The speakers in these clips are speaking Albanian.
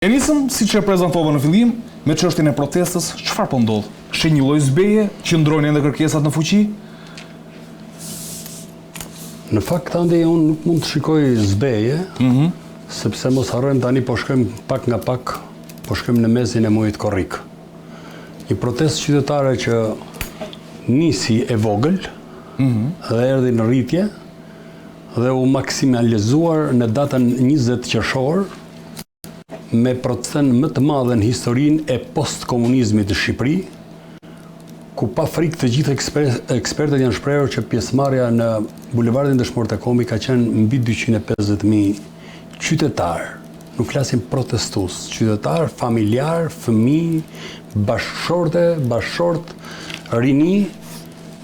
E nisëm, siç e prezantova në fillim, me çështjen e protestës, çfarë po ndodh? Sheh një lloj zbehje, qëndrojnë ende kërkesat në fuqi? Në fakt Andi unë nuk mund të shikoj zbehje, mm -hmm. sepse mos harrojmë tani po shkojmë pak nga pak, po shkojmë në mesin e muajit korrik. Një protestë qytetare që nisi e vogël mm -hmm. dhe erdhi në rritje dhe u maksimalizuar në datën 20 qershor me protestën më të madhe në historinë e postkomunizmit në Shqipëri, ku pa frikë të gjithë ekspertët janë shprehur që pjesëmarrja në Bulevardin Dëshmorët e Kombit ka qenë mbi 250.000 qytetarë, nuk flasim protestues, qytetarë, familjarë, fëmijë, bashkëshorte, bashkëshortë, rini,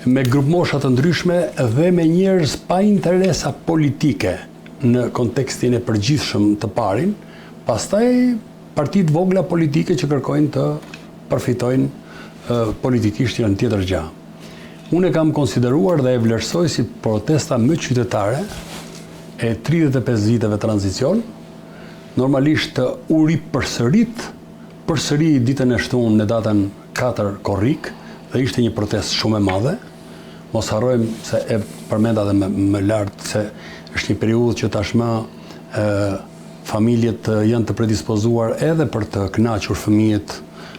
me grupmosha të ndryshme dhe me njerëz pa interesa politike. në kontekstin e përgjithshëm të parin, pastaj parti të vogla politike që kërkojnë të përfitojnë politikisht janë tjetër gjë. Unë e kam konsideruar dhe e vlerësoj si protesta më qytetare e 35 viteve tranzicion, normalisht u ripërsërit përsëri ditën e shtunë në datën 4 korrik dhe ishte një protestë shumë e madhe. Mos harrojmë se e përmenda edhe më, më lart se është një periudhë që tashmë ë familjet janë të predispozuar edhe për të kënaqur fëmijët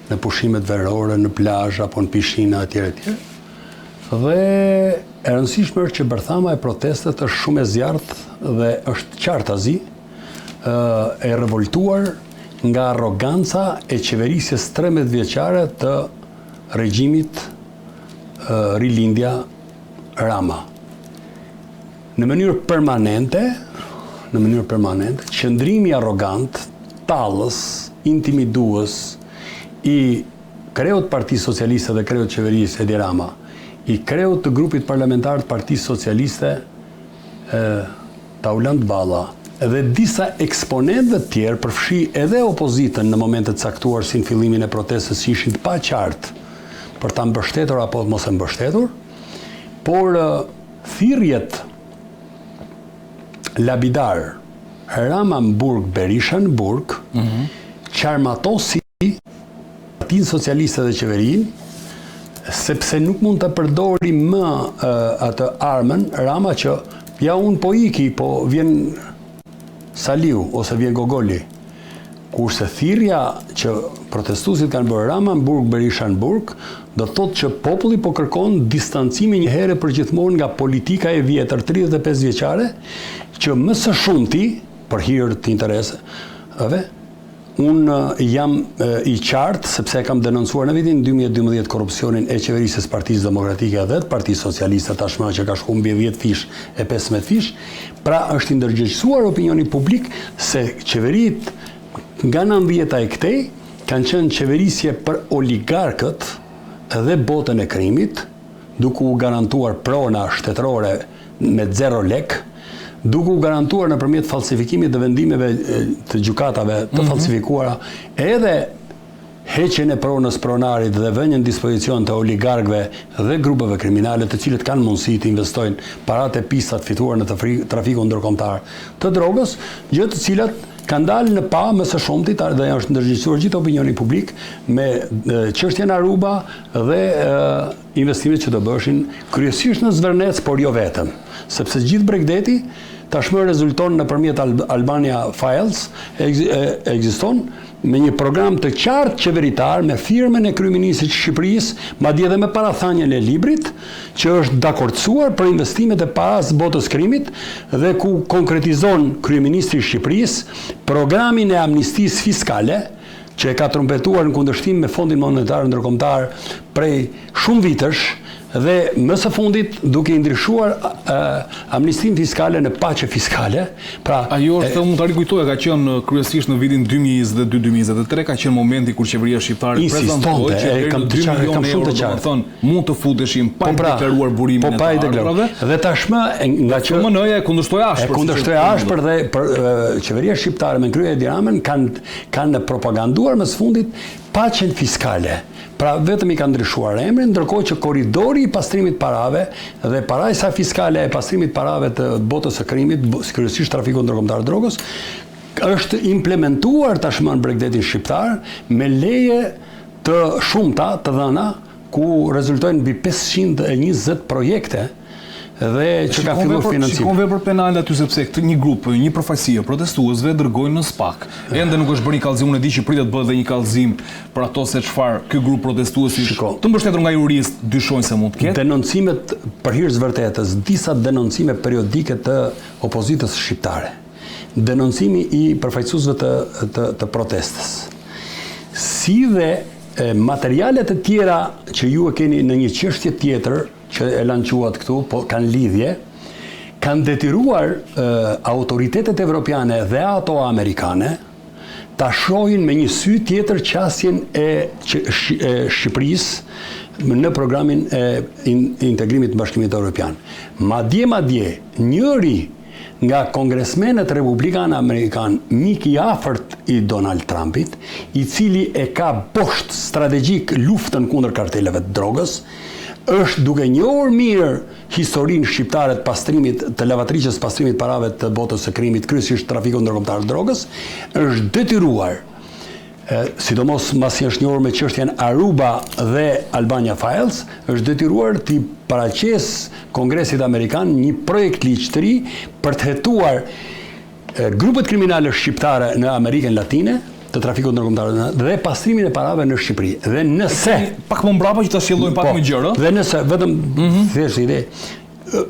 në pushimet verore, në plazh apo në pishina etj etj. Dhe e rëndësishme është që bërthama e protestës është shumë e zjarrtë dhe është qartazi e revoltuar nga arroganca e qeverisjes 13 vjeçare të regjimit Rilindja Rama. Në mënyrë permanente, në mënyrë permanente, qëndrimi arrogant, tallës, intimidues i kreut të Partisë Socialiste dhe kreut të qeverisë Edi Rama, i kreut të grupit parlamentar të Partisë Socialiste Taulant Balla dhe disa eksponentëve të tjerë, përfshi edhe opozitën në momente të caktuar si në fillimin e protestës që ishin të paqartë për ta mbështetur apo mos e mbështetur, por thirrjet lapidar Rama në burg, Berisha në burg, mm -hmm. çarmatosi Partinë Socialiste dhe qeverinë, sepse nuk mund të përdori më atë armën, Rama që ja unë po iki, po vjen Saliu ose vjen Gogoli. Kurse thirrja që protestuesit kanë bërë Rama në burg, Berisha në burg, do të thotë që populli po kërkon distancimin një herë përgjithmonë nga politika e vjetër 35 vjeçare, që më së shumti, për hir të interesave, Unë jam i qartë, sepse e kam denoncuar në vitin 2012 korrupsionin e qeverisjes Partisë Demokratike dhe të Partisë Socialiste tashmë që ka shku mbi 10 fish e 15 fish, pra është i ndërgjegjësuar opinioni publik se qeveritë nga 90-ta e këtej kanë qenë qeverisje për oligarkët dhe botën e krimit, duke u garantuar prona shtetërore me zero lek, duke u garantuar nëpërmjet falsifikimit të vendimeve të gjykatave të mhm. falsifikuara edhe heqjen e pronës pronarit dhe vënien në dispozicion të oligarkëve dhe grupeve kriminale të cilët kanë mundësi të investojnë paratë e pista të fituar në trafikun ndërkombëtar të drogës, gjë të cilat kanë dalë në pah më së shumti dhe është ndërgjegjësuar gjithë opinioni publik me çështjen Aruba dhe investimet që do bëheshin kryesisht në Zvërnec, por jo vetëm, sepse gjithë bregdeti tashmë rezulton nëpërmjet Albania Files ekziston me një program të qartë qeveritar me firmën e kryeministrit të Shqipërisë, madje edhe me parathënien e librit, që është dakordësuar për investimet e parasë botës krimit dhe ku konkretizon kryeministri i Shqipërisë programin e amnistisë fiskale, që e ka trumpetuar në kundërshtim me Fondin Monetar Ndërkombëtar prej shumë vitesh dhe më së fundit duke i ndryshuar amnistinë fiskale në paqe fiskale, pra Ajo është, mund ta rikujtoj, ka qenë kryesisht në vitin 2022-2023, ka qenë momenti kur qeveria shqiptare prezantoi që deri në 2 milionë euro, domethënë, mund të futeshin pa po pra, deklaruar burimin po e të ardhurave. Dhe tashmë nga që FMN-ja e kundërshtoi ashpër. E kundërshtoi ashpër dhe për qeveria shqiptare me krye Edi Ramën kanë kanë propaganduar më së fundit paqen fiskale. Pra vetëm i kanë ndryshuar emrin, ndërkohë që korridori i pastrimit parave dhe parajsa fiskale e pastrimit parave të botës së krimit, kryesisht trafikut ndërkombëtar të drogës, Është implementuar tashmë në bregdetin shqiptar me leje të shumta të dhëna ku rezultojnë mbi 520 projekte dhe që ka filluar financimi. Shikon vepër penale aty sepse këtë një grup, një përfaqësi e protestuesve dërgojnë në SPAK. Ende nuk është bërë një kallëzim, unë e di që pritet të bëhet dhe një kallëzim për ato se çfarë ky grup protestuesish të mbështetur nga juristë dyshojnë se mund të ketë. Denoncimet për hir të vërtetës, disa denoncime periodike të opozitës shqiptare. Denoncimi i përfaqësuesve të të, të protestës. Si dhe materialet e tjera që ju e keni në një çështje tjetër që e lançuat këtu, po kanë lidhje, kanë detyruar autoritetet evropiane dhe ato amerikane ta shohin me një sy tjetër qasjen e Shqipërisë në programin e integrimit në Bashkimit Evropian. Madje, madje, njëri nga kongresmenët republikanë amerikanë, mik i afërt i Donald Trumpit, i cili e ka bosht strategjik luftën kundër karteleve të drogës, është duke njohur mirë historinë shqiptare të pastrimit, të lavatriçes së pastrimit të parave të botës së krimit, kryesisht trafikut ndërkombëtar të drogës, është detyruar, sidomos mbasi është njohur me çështjen Aruba dhe Albania Files, është detyruar t'i paraqesë Kongresit Amerikan një projektligj të ri për të hetuar grupet kriminale shqiptare në Amerikën Latine, të trafikut ndërkombëtar dhe pastrimin e parave në Shqipëri. Dhe nëse pak më mbrapa që ta shtjellojmë pak po, më gjerë, Dhe nëse vetëm mm -hmm. thjesht ide,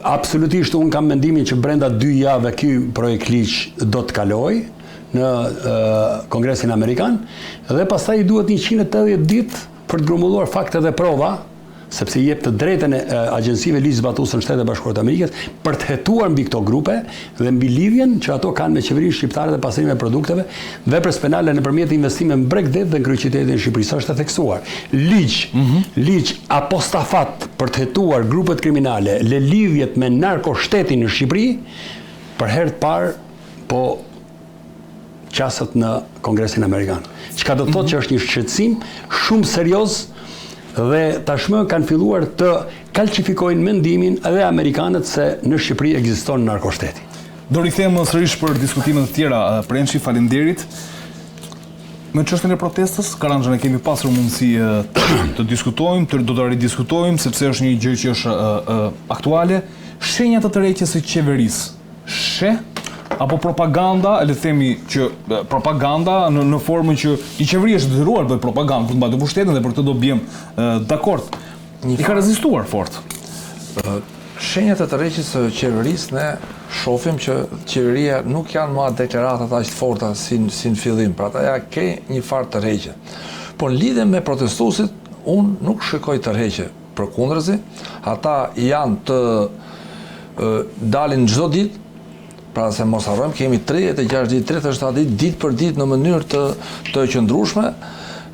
absolutisht unë kam mendimin që brenda dy javëve ky projektligj do të kalojë në Kongresin Amerikan dhe pastaj i duhet 180 ditë për të grumbulluar fakte dhe prova sepse i jep të drejtën e agjencive ligjzbatuese në Shtetet e Bashkuara të Amerikës për të hetuar mbi këto grupe dhe mbi lidhjen që ato kanë me qeverinë shqiptare dhe pastrimin e produkteve, veprës penale nëpërmjet investimeve në bregdet dhe në kryeqytetin e Shqipërisë. Është e theksuar. Ligj, mm -hmm. ligj apostafat për të hetuar grupet kriminale dhe lidhjet me narkoshtetin në Shqipëri, për herë të parë po qaset në Kongresin Amerikan. Çka do të thotë që është një shqetësim shumë serioz dhe tashmë kanë filluar të kalçifikojnë mendimin edhe amerikanët se në Shqipëri ekziston narkoshteti. Do rikthehem sërish për diskutime të tjera. Prençi, faleminderit. Me çështjen e protestës, Karanxha ne kemi pasur mundësi të diskutojmë, të do të ridiskutojmë sepse është një gjë që është aktuale. Shenja të tërheqjes së qeverisë Sheh apo propaganda, le të themi që propaganda në në formën që një qeveri është detyruar të bëjë propagandë për të mbajtur pushtetin dhe për këtë do biem dakord. Një I ka rezistuar fort. Shenjat e tërheqjes së qeverisë ne shohim që qeveria nuk janë më ato deklaratat aq të forta si si në fillim, pra ata ja ke një farë tërheqje. Po në lidhje me protestuesit, unë nuk shikoj tërheqje. Përkundrazi, ata janë të dalin çdo ditë, pra se mos harrojmë, kemi 36 ditë, 37 ditë, ditë për ditë në mënyrë të të qëndrueshme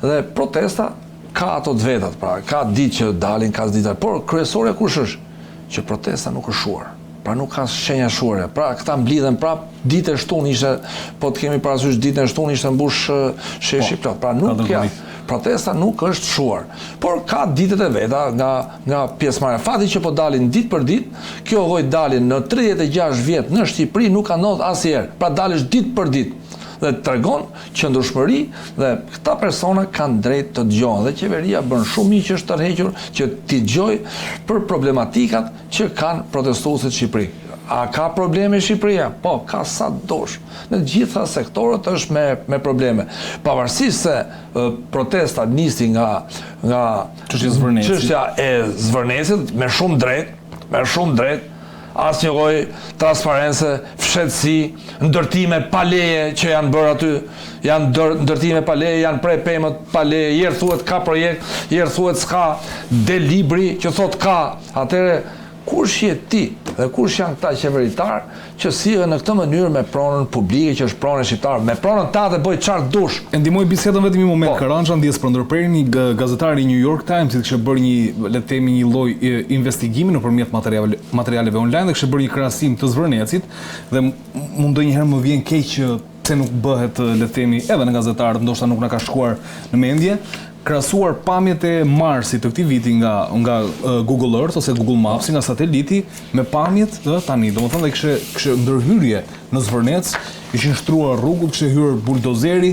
dhe protesta ka ato të vetat, pra ka ditë që dalin, ka ditë, por kryesorja kush është? Që protesta nuk është shuar. Pra nuk ka shenja shuarje. Pra këta mblidhen prap, ditë e shtunë ishte, po të kemi parasysh ditën e shtunë ishte mbush sheshi po, plot. Pra nuk ja, protesta nuk është shuar. Por ka ditët e veta nga nga pjesëmarrja. Fakti që po dalin ditë për ditë, kjo lloj dalje në 36 vjet në Shqipëri nuk ka ndodhur asnjëherë. Pra dalësh ditë për ditë dhe tregon qëndrueshmëri dhe këta persona kanë drejt të dëgjohen dhe qeveria bën shumë mirë që është tërhequr që t'i dëgjojë për problematikat që kanë protestuesit në Shqipëri. A ka probleme Shqipëria? Po, ka sa të dush. Në të gjitha sektorët është me me probleme. Pavarësisht se protesta nisi nga nga çështja e Zvërnecit me shumë drejt, me shumë drejt, asnjë lloj transparence, fshehtësi, ndërtime pa leje që janë bërë aty, janë ndër, ndërtime pa leje, janë pre pemët pa leje, herë thuhet ka projekt, herë thuhet s'ka, del libri që thotë ka, Atëherë, kush je ti dhe kush janë këta qeveritarë që sillen në këtë mënyrë me pronën publike që është pronë e shqiptarëve, me pronën tate bëj çfarë dush. E ndihmoj bisedën vetëm një moment, po. Karanxha, ndjesë për ndërprerjen, një gazetar i New York Times-it kishte bërë një, le të themi, një lloj investigimi nëpërmjet materialeve online dhe kishte bërë një krahasim të Zvërnecit dhe mu ndonjëherë më vjen keq që pse nuk bëhet, le të themi, edhe në gazetarët ndoshta nuk na ka shkuar në mendje. krahasuar pamjet e Marsit të këtij viti nga nga Google Earth ose Google Maps nga sateliti me pamjet ë tani. Domethënë dhe kishte kishte ndërhyrje në Zvërnec, ishin shtruar rrugët, kishte hyrë buldozeri,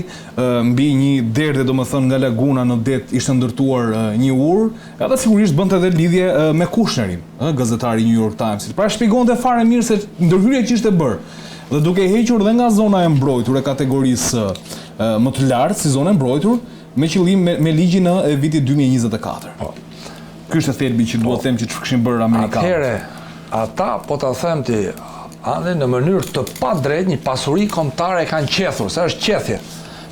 mbi një derdhje domethënë nga laguna në det ishte ndërtuar një urë, edhe sigurisht bënte edhe lidhje me Kushnerin, ë gazetari i New York Timesit. Pra shpjegonte fare mirë se ndërhyrja që ishte bërë dhe duke hequr dhe nga zona e mbrojtur e kategorisë më të lartë si zonë e mbrojtur, Me qëllim me, me ligjin e vitit 2024. Po. Ky është thelbi që dua të them që çfarë kishin bërë amerikanët. Atëherë, ata po ta them ti, Andi në mënyrë të padrejtë një pasuri kombëtare e kanë qethur, se është qethje.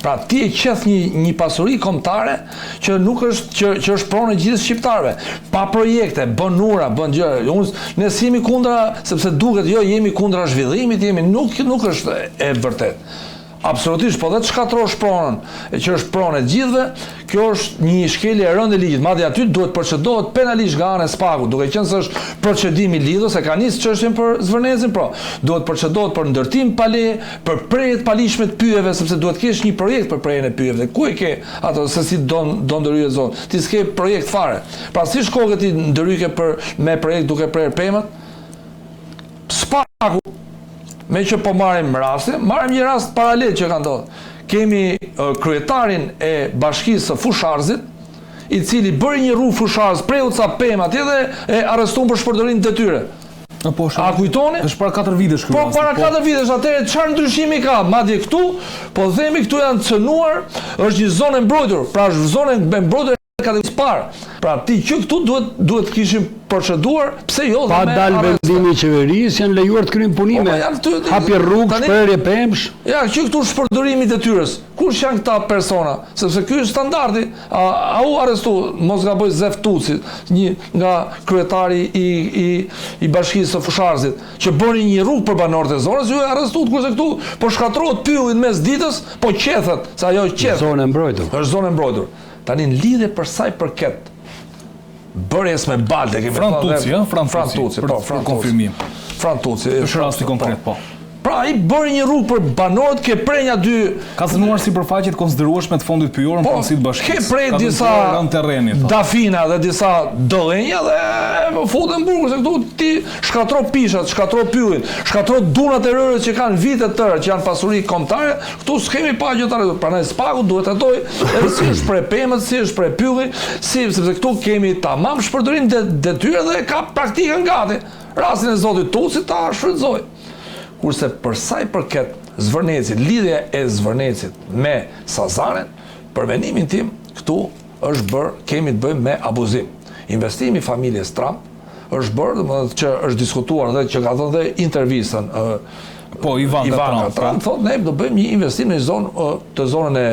Pra ti e qeth një një pasuri kombëtare që nuk është që që është pronë e gjithë shqiptarëve. Pa projekte, bën ura, bën gjëra. Unë ne s'jemi kundra sepse duket jo jemi kundra zhvillimit, jemi nuk nuk është e vërtetë. Absolutisht, po dhe të shkatërrosh pronën, e që është pronë e të gjithëve, kjo është një shkelje e rëndë e ligjit. Madje aty duhet procedohet penalisht nga ana e SPAK-ut, duke qenë se është procedim i lidhur, se ka nis çështjen për Zvërnecin, po duhet procedohet për ndërtim pa leje, për prerje të paligjshme të pyjeve, sepse duhet të kesh një projekt për prerjen e pyjeve. Dhe ku e ke ato se si do do ndërhyje zonë? Ti s'ke projekt fare. Pra si shkoke ti ndërhyke për me projekt duke prerë pemët? SPAK-u, meqë po marrim rastin, marrim një rast paralel që ka ndodhur. Kemi kryetarin e bashkisë së Fushë-Arrëzit, i cili bëri një rrugë Fushë-Arrëz, preu ca pemë atje dhe e arrestuan për shpërdorim detyre. Po, A kujtoni? Është para 4 vitesh ky Po para 4 po. vitesh, atëherë çfarë ndryshimi ka? Madje këtu, po themi këtu janë cënuar, është një zonë e mbrojtur, pra është zonë e mbrojtur kategorisë parë. Pra ti që këtu duhet duhet të kishim proceduar, pse jo dhe me Pa dalë vendimi i qeverisë janë lejuar të kryejnë punime. Po, janë këtu, hapje rrugë, prerje pemësh. Ja, që këtu shpërdorimi i detyrës. Kush janë këta persona? Sepse ky është standardi. A, a u arrestu, mos gaboj Zef Tuci, një nga kryetari i i i bashkisë së Fushë-Arrëzit, që bëri një rrugë për banorët e zonës, ju e arrestuat kurse këtu po shkatërrohet pylli në mes ditës, po qethet, se ajo qeth. Zonë e mbrojtur. Është zonë e mbrojtur. Tani në lidhje për sa i përket bërjes me baltë, kemi thënë Tuci, ëh, Fran Tuci, po, Fran konfirmim. Fran Tuci, është rasti konkret, po. Pra ai bëri një rrugë për banorët ke pre nja dy ka cënuar sipërfaqe të konsiderueshme të fondit pyjor në po, pronësi të bashkisë. Ke pre disa terrenit, dafina dhe disa dëllenja dhe po futen në burg se këtu ti shkatërro pishat, shkatërro pyllin, shkatërro dunat e rërës që kanë vite të tëra që janë pasuri kombëtare, Këtu s'kemi pa gjë të rregull. Prandaj SPAK-u duhet të hetojë edhe si është pre pemët, si është pre pylli, si sepse këtu kemi tamam shpërdorim de, detyre dhe ka praktikën gati. Rastin e zotit Tuci ta shfrytëzoj. Kurse për sa i përket Zvërnecit, lidhja e Zvërnecit me Sazanin, për mendimin tim, këtu është bërë, kemi të bëjmë me abuzim. Investimi i familjes Trump është bërë, domethënë që është diskutuar dhe që ka dhënë dhe intervistën Po, Ivanka, Ivanka Trump, Trump po. thotë ne do bëjmë një investim në një zonë të zonën e,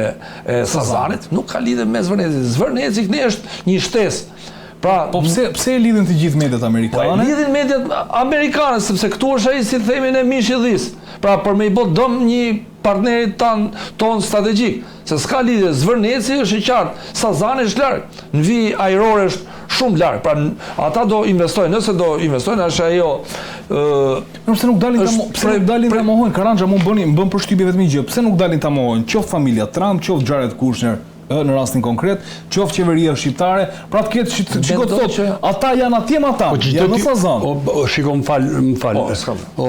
e Sazanit, nuk ka lidhje me Zvërnecin. Zvërneci ne është një shtesë. Pra, po pse pse e lidhin të gjithë mediat amerikane? Po e lidhin mediat amerikane sepse këtu është ai si themi ne mishi i dhisë. Pra për me i bë dëm një partnerit tan tonë strategjik. Se s'ka lidhje, Zvërneci është i qartë, Sazani është larg, në vijë ajrore është shumë larg. Pra ata do investojnë, nëse do investojnë, është ajo ë Po pse nuk dalin ta pse nuk dalin ta mohojnë Karanxha mua bëni më bën përshtypje vetëm një gjë, pse nuk dalin ta mohojnë, qoftë familja Trump, qoftë Jared Kushner, ë në rastin konkret, qoftë qeveria shqiptare, pra të ketë shiko të thotë, ata janë atje me ata, po janë në Sazan. O, o shiko më fal, më fal. Po, o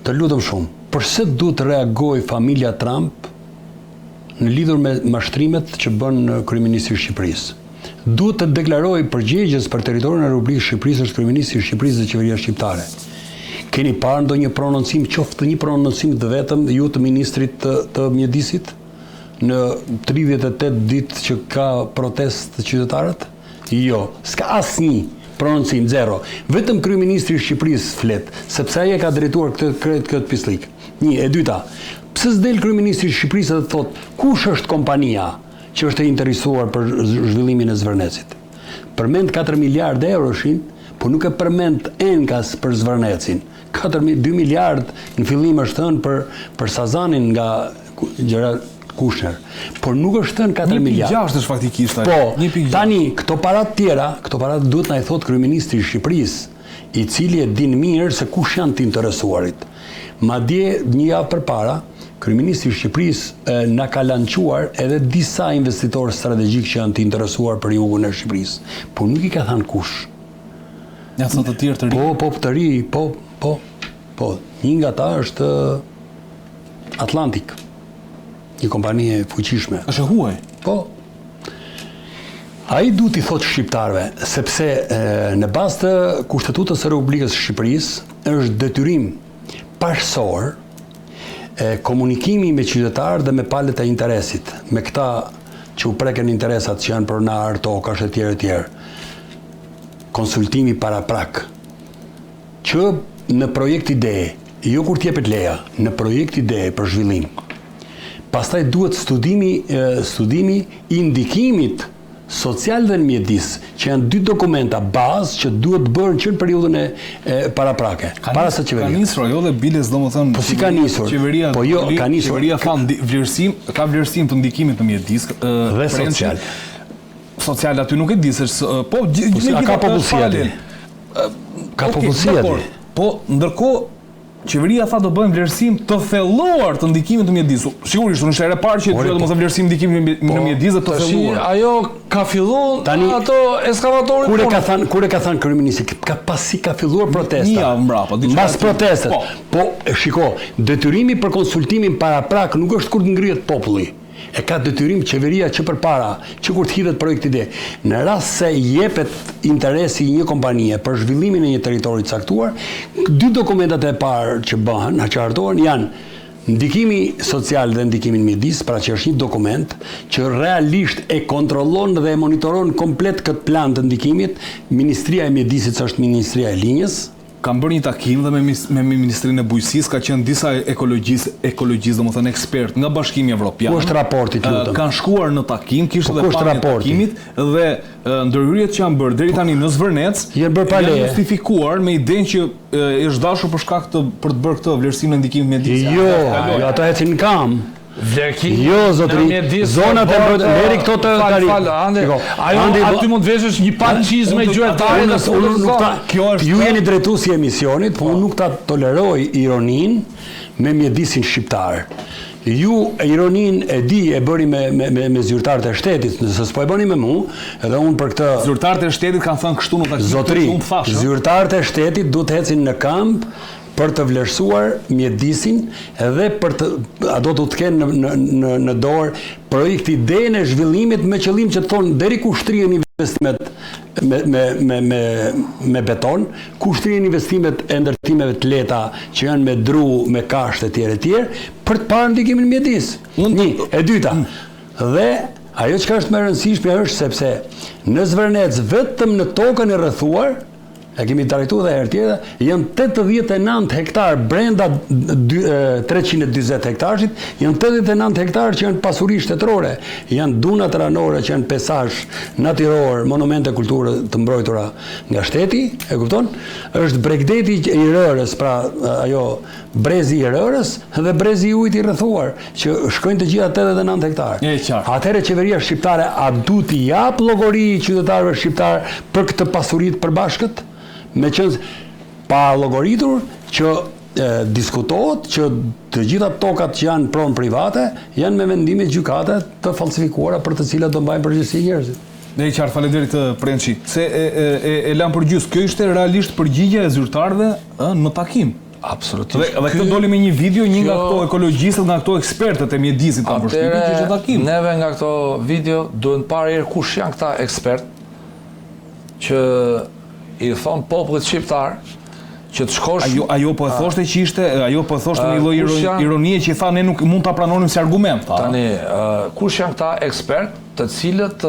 Të lutem shumë, përse duhet të reagojë familja Trump në lidhur me mashtrimet që bën kryeministri i Shqipërisë? Duhet të deklarojë përgjegjës për territorin e Republikës së Shqipërisë është kryeministri i Shqipërisë dhe qeveria shqiptare. Keni parë ndonjë prononcim, qoftë një prononcim të vetëm ju të ministrit të, të mjedisit në 38 ditë që ka protestë qytetarët? Jo, s'ka asnjë prononcim, zero. Vetëm kryeministri i Shqipërisë flet, sepse ai e ka drejtuar këtë këtë këtë pisllik. Një, e dyta, pse s'del kryeministri i Shqipërisë dhe thotë kush është kompania që është e interesuar për zhvillimin e Zvërnecit? Përmend 4 miliardë euroshin, po nuk e përmend enkas për Zvërnecin. 4 2 miliard në fillim është thënë për për Sazanin nga Jared Kushner, por nuk është thënë 4 miliard. 1.6 është faktikisht ajo. Po, tani këto para të tjera, këto para duhet na i thotë kryeministri i Shqipërisë, i cili e din mirë se kush janë të interesuarit. Madje një javë përpara, Kryeministri i Shqipërisë na ka lançuar edhe disa investitorë strategjikë që janë të interesuar për jugun e Shqipërisë, por nuk i ka thënë kush. Janë ca të tjerë të ri. Po, po, të ri, po, po, po. Një nga ta është Atlantic, një kompani e fuqishme. Është e huaj? Po. Ai duhet t'i thotë shqiptarëve, sepse në bazë të Kushtetutës së Republikës së Shqipërisë është detyrim parësor e komunikimi me qytetarët dhe me palët e interesit, me këta që u preken interesat që janë pronarë tokash e tjerë e tjerë. Konsultimi paraprak që në projekt ide, jo kur të jepet leja, në projekt ide për zhvillim. Pastaj duhet studimi studimi i ndikimit social dhe në mjedis, që janë dy dokumenta bazë që duhet të bëhen që në periudhën e, e paraprake, ka para se qeveria. Ka nisur ajo dhe biles domethënë Po si ka nisur? Qeveria po jo, ka nisur. Qeveria ka vlerësim, ka vlerësim të ndikimit në mjedis dhe social. Social aty nuk e di se po, po si, ka popullsi aty. Ka popullsi aty. Po ndërkohë Qeveria tha do bëjmë vlerësim të thelluar të ndikimit në mjedis. Sigurisht, nuk është hera e parë që dëgjohet domethënë vlerësim ndikimi në po, mjedis dhe të thelluar. Ajo ka filluar tani ato eskavatori. Kur e ka thënë, kur e ka thënë kryeministri, ka pasi ka filluar protesta. Një javë mbrapa, diçka. Mbas protestës. Po. po, shiko, detyrimi për konsultimin paraprak nuk është kur të ngrihet populli. E ka detyrim qeveria që përpara, që kur të hidhet projekt ide. Në rast se jepet interesi i një kompanie për zhvillimin e një territori të caktuar, dy dokumentat e parë që bëhen, që hartohen janë ndikimi social dhe ndikimi në mjedis, pra që është një dokument që realisht e kontrollon dhe e monitoron komplet këtë plan të ndikimit, Ministria e Mjedisit, që është Ministria e linjës, Kam bërë një takim dhe me me Ministrinë e Bujqësisë, ka qenë disa ekologjistë, ekologjistë, domethënë ekspertë nga Bashkimi Evropian. Ku është raporti, të lutem? Kanë shkuar në takim, kishte po dhe pamje të takimit dhe ndërhyrjet që janë bërë deri tani në Zvërnec janë bërë pa leje. Janë justifikuar me idenë që është dashur për shkak të për të bërë këtë vlerësimin e ndikimit mjedis. Jo, jo, ato ecin në këmbë. Vlerësimi jo, zotëri, zonat e mbrojtura, leri këto të tani. Fal, Andi. Ajo Andi, aty mund të veshësh një palë çizme gjuetare dhe unë nuk ta kjo është Ju jeni drejtuesi i emisionit, po unë nuk ta toleroj ironinë me mjedisin shqiptar. Ju ironinë e di e bëri me me me, me zyrtarët e shtetit, nëse s'po e bëni me mua, edhe unë për këtë Zyrtarët e shtetit kanë thënë kështu në takim, Zotëri, zyrtarët e shtetit duhet të ecin në këmbë për të vlerësuar mjedisin dhe për të a do të kenë në në në në dorë projekt idenë e zhvillimit me qëllim që të thonë deri ku shtrihen investimet me me me me me beton, ku shtrihen investimet e ndërtimeve të lehta që janë me dru, me kashtë etj etj, për të parë ndikimin në mjedis. Një, e dyta. Dhe ajo çka është më e rëndësishme është sepse në Zvërnec vetëm në tokën e rrethuar E kemi trajtuar edhe herë tjetër, janë 89 hektar brenda 340 hektarshit, janë 89 hektar që janë pasuri shtetërore, janë dunat ranore që janë peisazh natyror, monumente kulture të mbrojtura nga shteti, e kupton? Është bregdeti i rërës, pra ajo brezi i rërës dhe brezi i ujit i rrethuar, që shkojnë të gjitha 89 hektar. E qartë. Atëherë qeveria shqiptare a duhet t'i japë llogari qytetarëve shqiptarë për këtë pasuri të përbashkët? Meqenëse pa llogaritur që e, diskutohet që të gjitha tokat që janë pronë private janë me vendime gjykate të falsifikuara për të cilat do mbajnë përgjegjësi njerëzit. E qartë, faleminderit Prençi. Se e e e, e lamë përgjysmë. Kjo ishte realisht përgjigja e zyrtarëve ë në takim. Absolutisht. Dhe, dhe këtë doli me një video një nga këto ekologjistët, nga këto ekspertët e mjedisit kam përshtypjen që ishte takim. Neve nga këto video duhen parë herë kush janë këta ekspertë që i thon popullit shqiptar që të shkosh ajo ajo po e thoshte që ishte ajo po e thoshte në një lloj ironie që i tha ne nuk mund ta pranonim si argument tha. Tani kush janë këta ekspertë të cilët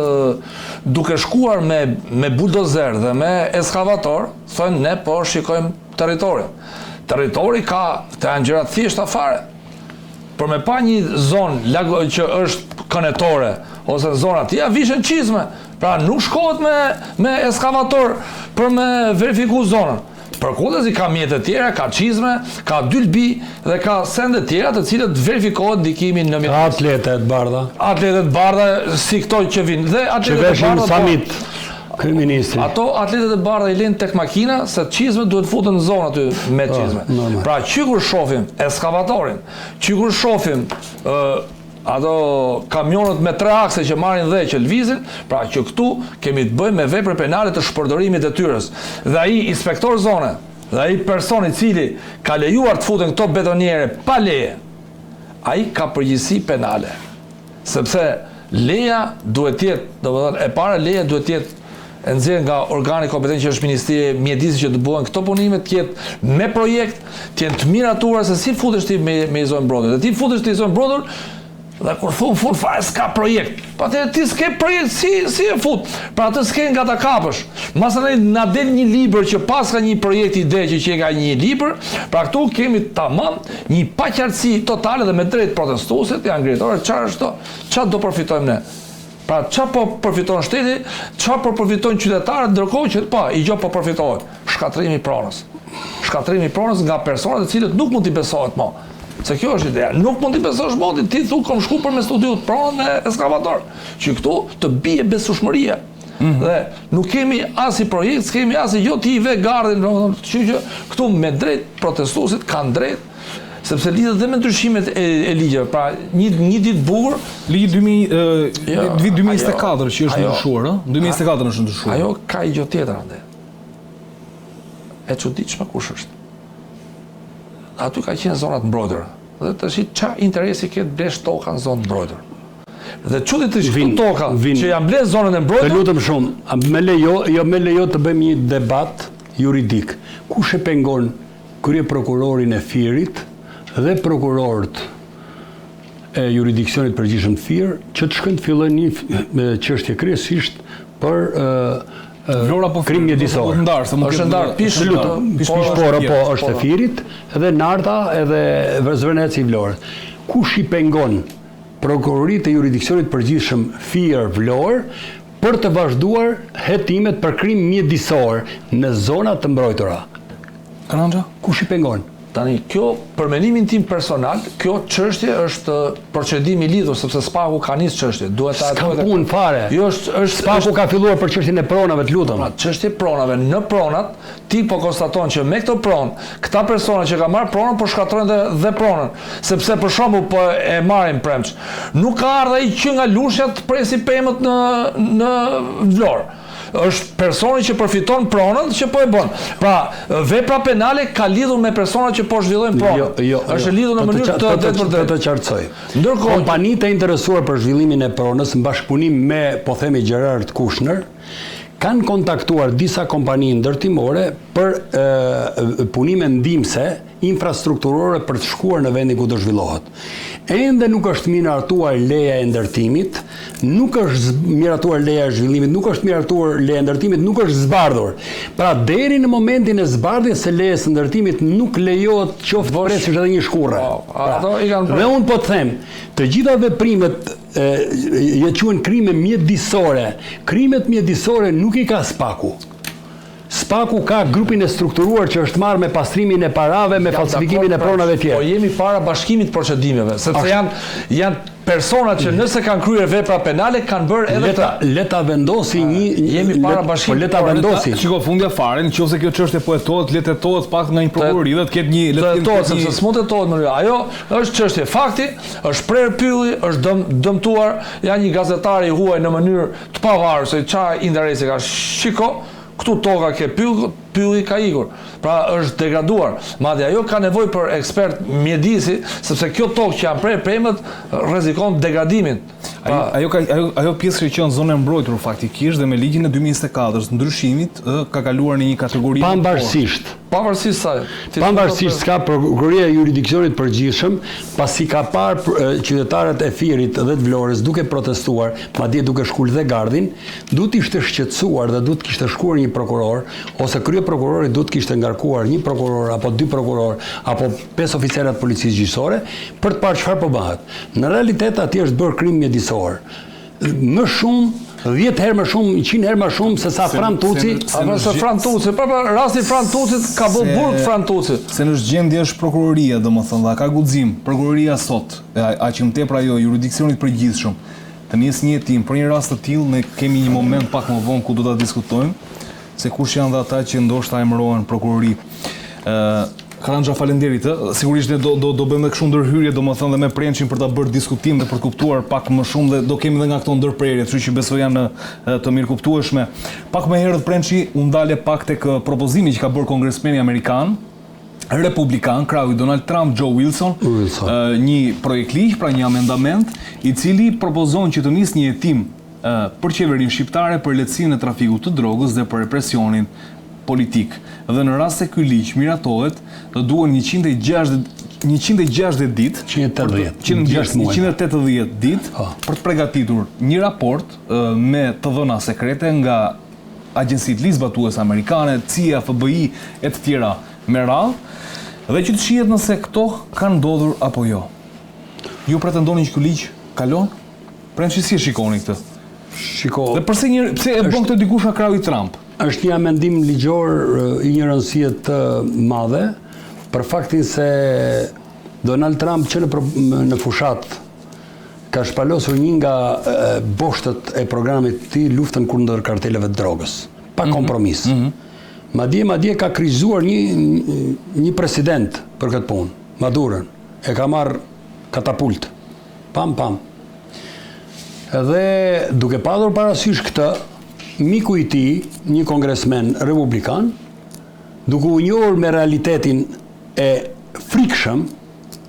duke shkuar me me buldozer dhe me eskavator thonë ne po shikojmë Territorin. Territori ka, këto janë gjëra të thjeshta fare. Për me pa një zonë lago, që është kënetore, ose në zona tjera, vishen çizme. Pra nuk shkohet me, me eskavator për me verifiku zonën. Përkundrazi ka mjete tjera, ka çizme, ka dylbi dhe ka sende tjera të cilët verifikohet ndikimi në mjedis. Ka atlete të bardha. Atlete të bardha si këto që vinë. Dhe atlete të bardha. Që veshin në po- samit. Kryeministri. Ato atletet e bardha i lënë tek makina se çizmet duhet futen në zonë aty me po, çizme. Pra që kur shohim eskavatorin, që kur shohim ë ato kamionët me tre akse që marrin dhe që lëvizin, pra që këtu kemi të bëjmë me vepër penale të shpërdorimit të detyrës. Dhe ai inspektor zone, dhe ai person i cili ka lejuar të futen këto betoniere pa leje, ai ka përgjegjësi penale. Sepse leja duhet të jetë, domethënë e para leja duhet të jetë e nxjerrë nga organi kompetent që është Ministria e Mjedisit që të bëhen këto punime, të jetë me projekt, të jenë të miratuara se si futesh ti me me zonë mbrojtur. Dhe ti futesh ti zonë mbrojtur dhe kur thon fund fare s'ka projekt. Po atëherë ti s'ke projekt si si e fut. Pra atë s'ke nga ta kapësh. Masanej na del një libër që paska një projekt ide që qenka një libër, pra këtu kemi tamam një paqartësi totale dhe me drejt protestuesit janë ngritur, çfarë është këto? Çfarë do përfitojmë ne? Pra ça po përfiton shteti, ça po përfitojnë qytetarët ndërkohë që po, një gjë po përfitohet, shkatërrimi i pronës. Shkatërrimi i pronës nga persona të cilët nuk mund t'i besohet më. Se kjo është ideja, nuk mund t'i besosh më, ti thu kom shku për me studiu pronën me eskavator, që këtu të bie besueshmëria. Mm -hmm. Dhe nuk kemi asnjë projekt, s'kemi asnjë gjë, ti i ve gardhin, domethënë, kështu që këtu me drejt protestuesit kanë drejt sepse lidhet dhe me ndryshimet e, e ligjeve. Pra, një një ditë bukur, ligji 2000 jo, vit 2024 që është ndryshuar, ë? 2024 është ndryshuar. Ajo ka një gjë tjetër ande. E çuditshme kush është. Aty ka qenë zonat mbrojtura. Dhe tash ça interesi ke të blesh toka në zonë mbrojtur. Dhe çuditërisht këto toka që janë blerë zonën e mbrojtur. Të lutem shumë, më lejo, jo më lejo të bëjmë një debat juridik. Kush e pengon kryeprokurorin e Fierit dhe prokurorët e juridiksionit të përgjithshëm të Fier që të shkojnë të fillojnë një çështje kryesisht për Vlora po krim mjedisor. Ndarë, se mund të ndarë Pish, lutem, Pish Pora po është e Fierit dhe Narta edhe Zvërneci i Vlorës. Kush i pengon prokuroritë e juridiksionit të përgjithshëm Fier Vlorë për të vazhduar hetimet për krim mjedisor në zona të mbrojtura. Karanxha? Kush i pengon? Tani, kjo, për mendimin tim personal, kjo çështje është procedim i lidhur, sepse SPAK-u ka nisë çështje. Duhet ta S'ka punë fare. Jo, është është SPAK-u ka filluar për çështjen e pronave, të lutem. Pra, çështje pronave, në pronat, ti po konstaton që me këtë pronë, këta persona që kanë marrë pronën po shkatërrojnë dhe, dhe pronën. Sepse për shembull po e marrim Premç. Nuk ka ardhur ai që nga Lushnja të presi pemët në në Vlorë. Është personi që përfiton pronën që po e bën. Pra, vepra penale ka lidhur me personat që po zhvillojnë pronën. Jo, jo, është jo. lidhur në mënyrë të të drejtpërdrejtë. Të të qartësoj. Ndërkohë, kompanitë e interesuar për zhvillimin e pronës në bashkëpunim me, po themi Gerard Kushner, kanë kontaktuar disa kompani ndërtimore për e, punime ndihmëse infrastrukturore për të shkuar në vendin ku do zhvillohet. Ende nuk është miratuar leja e ndërtimit, nuk është miratuar leja e zhvillimit, nuk është miratuar leja e ndërtimit, nuk është zbardhur. Pra deri në momentin e zbardhjes së lejes së ndërtimit nuk lejohet qoftë të presësh edhe një shkurre. Po, pra, dhe unë po të them, të gjitha veprimet e, e quhen krime mjedisore. Krimet mjedisore nuk i ka SPAK-u. SPAK-u ka grupin e strukturuar që është marrë me pastrimin e parave, me falsifikimin e pronave etj. Po jemi para bashkimit të procedimeve, sepse janë janë persona që nëse kanë kryer vepra penale kanë bërë edhe këtë. Le ta vendosi një jemi para bashkimit. Po le ta vendosi. Shiko fundja fare, në qoftë se kjo çështje po hetohet, le të hetohet pak nga një prokurori dhe të ketë një le të hetohet sepse s'mund të hetohet më. Ajo është çështje fakti, është prerë pylli, është dëm, dëmtuar, ja një gazetar i huaj në mënyrë të pavarur se ça interesi ka. Shiko, këtu toka ke pyll, pylli ka ikur. Pra është degraduar. Madje ajo ka nevojë për ekspert mjedisi, sepse kjo tokë që janë prerë pemët rrezikon degradimin. Pra, ajo ka ajo ajo pjesë që qenë zonë e mbrojtur faktikisht dhe me ligjin e 2024-s ndryshimit ë ka kaluar në një kategori Pavarësisht. Pavarësisht saj. Pavarësisht s'ka prokuroria e juridiksionit të përgjithshëm, pasi ka parë qytetarët e Fierit dhe të Vlorës duke protestuar, madje duke shkulë dhe gardhin, duhet të ishte shqetësuar dhe duhet të kishte shkuar një prokuror, ose kryeprokurori duhet të kishte ngarkuar një prokuror apo dy prokurorë apo pesë oficerë të policisë gjyqësore për të parë çfarë po bëhet. Në realitet atje është bërë krim mjedisor. Më shumë, 10 herë më shumë, 100 herë më shumë se sa Fran Tuci. Apo se Fran Tuci, po po rasti Fran Tucit ka bërë burg Fran Tuci. Se në ç'gjendje është prokuroria, domethënë, dhe a ka guxim prokuroria sot, aq më tepër ajo juridiksionit përgjithshëm. të nisë një hetim për një rast të tillë, ne kemi një moment pak më vonë ku do ta diskutojmë se kush janë dhe ata që ndoshta emërohen prokurori. Ë Karanxha faleminderit, ë. Sigurisht ne do do do bëjmë edhe kështu ndërhyrje, domethënë dhe me Prençin për ta bërë diskutim dhe për të kuptuar pak më shumë dhe do kemi edhe nga këto ndërprerje, kështu që besoj janë të mirëkuptueshme. Pak më herët Prençi u ndale pak tek propozimi që ka bërë kongresmeni amerikan, republikan, krahu i Donald Trump, Joe Wilson, Wilson. një projektligj, pra një amendament, i cili propozon që të nisë një hetim për qeverinë shqiptare për lehtësinë e trafikut të drogës dhe për represionin politik. Dhe në rast se ky ligj miratohet, do duhen 160 160 ditë, 180, 180 ditë po. për të pregatitur një raport me të dhëna sekrete nga agjencitë ligjzbatuese amerikane, CIA, FBI e të tjera me radhë, dhe që të shihet nëse këto kanë ndodhur apo jo. Ju pretendoni që ky ligj kalon? Prençi si e shikoni këtë? Shiko. Dhe përse një pse e bën këtë dikush nga krahu i Trump? Është një amendim ligjor i një rëndësie të madhe për faktin se Donald Trump që në në fushatë ka shpalosur një nga boshtet e programit të tij luftën kundër karteleve të drogës, pa mhm. kompromis. Mm -hmm. Madje madje ka kryqëzuar një një president për këtë punë, Maduron. E ka marrë katapult. Pam pam. Dhe duke patur parasysh këtë, miku i tij, një kongresmen republikan, duke u njohur me realitetin e frikshëm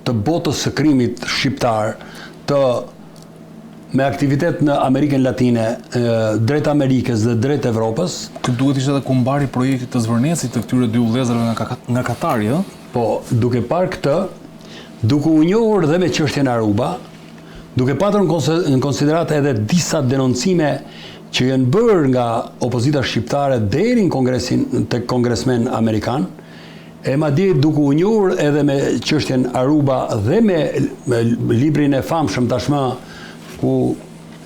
të botës së krimit shqiptar të me aktivitet në Amerikën Latine, drejt Amerikës dhe drejt Evropës. Ky duhet ishte edhe kumbari i projektit të Zvërnecit të këtyre dy vëllezërve nga nga Katari, ë? Po, duke parë këtë, duke u njohur dhe me çështjen Aruba, duke patur në konsideratë edhe disa denoncime që janë bërë nga opozita shqiptare deri në kongresin tek kongresmenë amerikanë, E madje duke u njohur edhe me çështjen Aruba dhe me librin e famshëm tashmë ku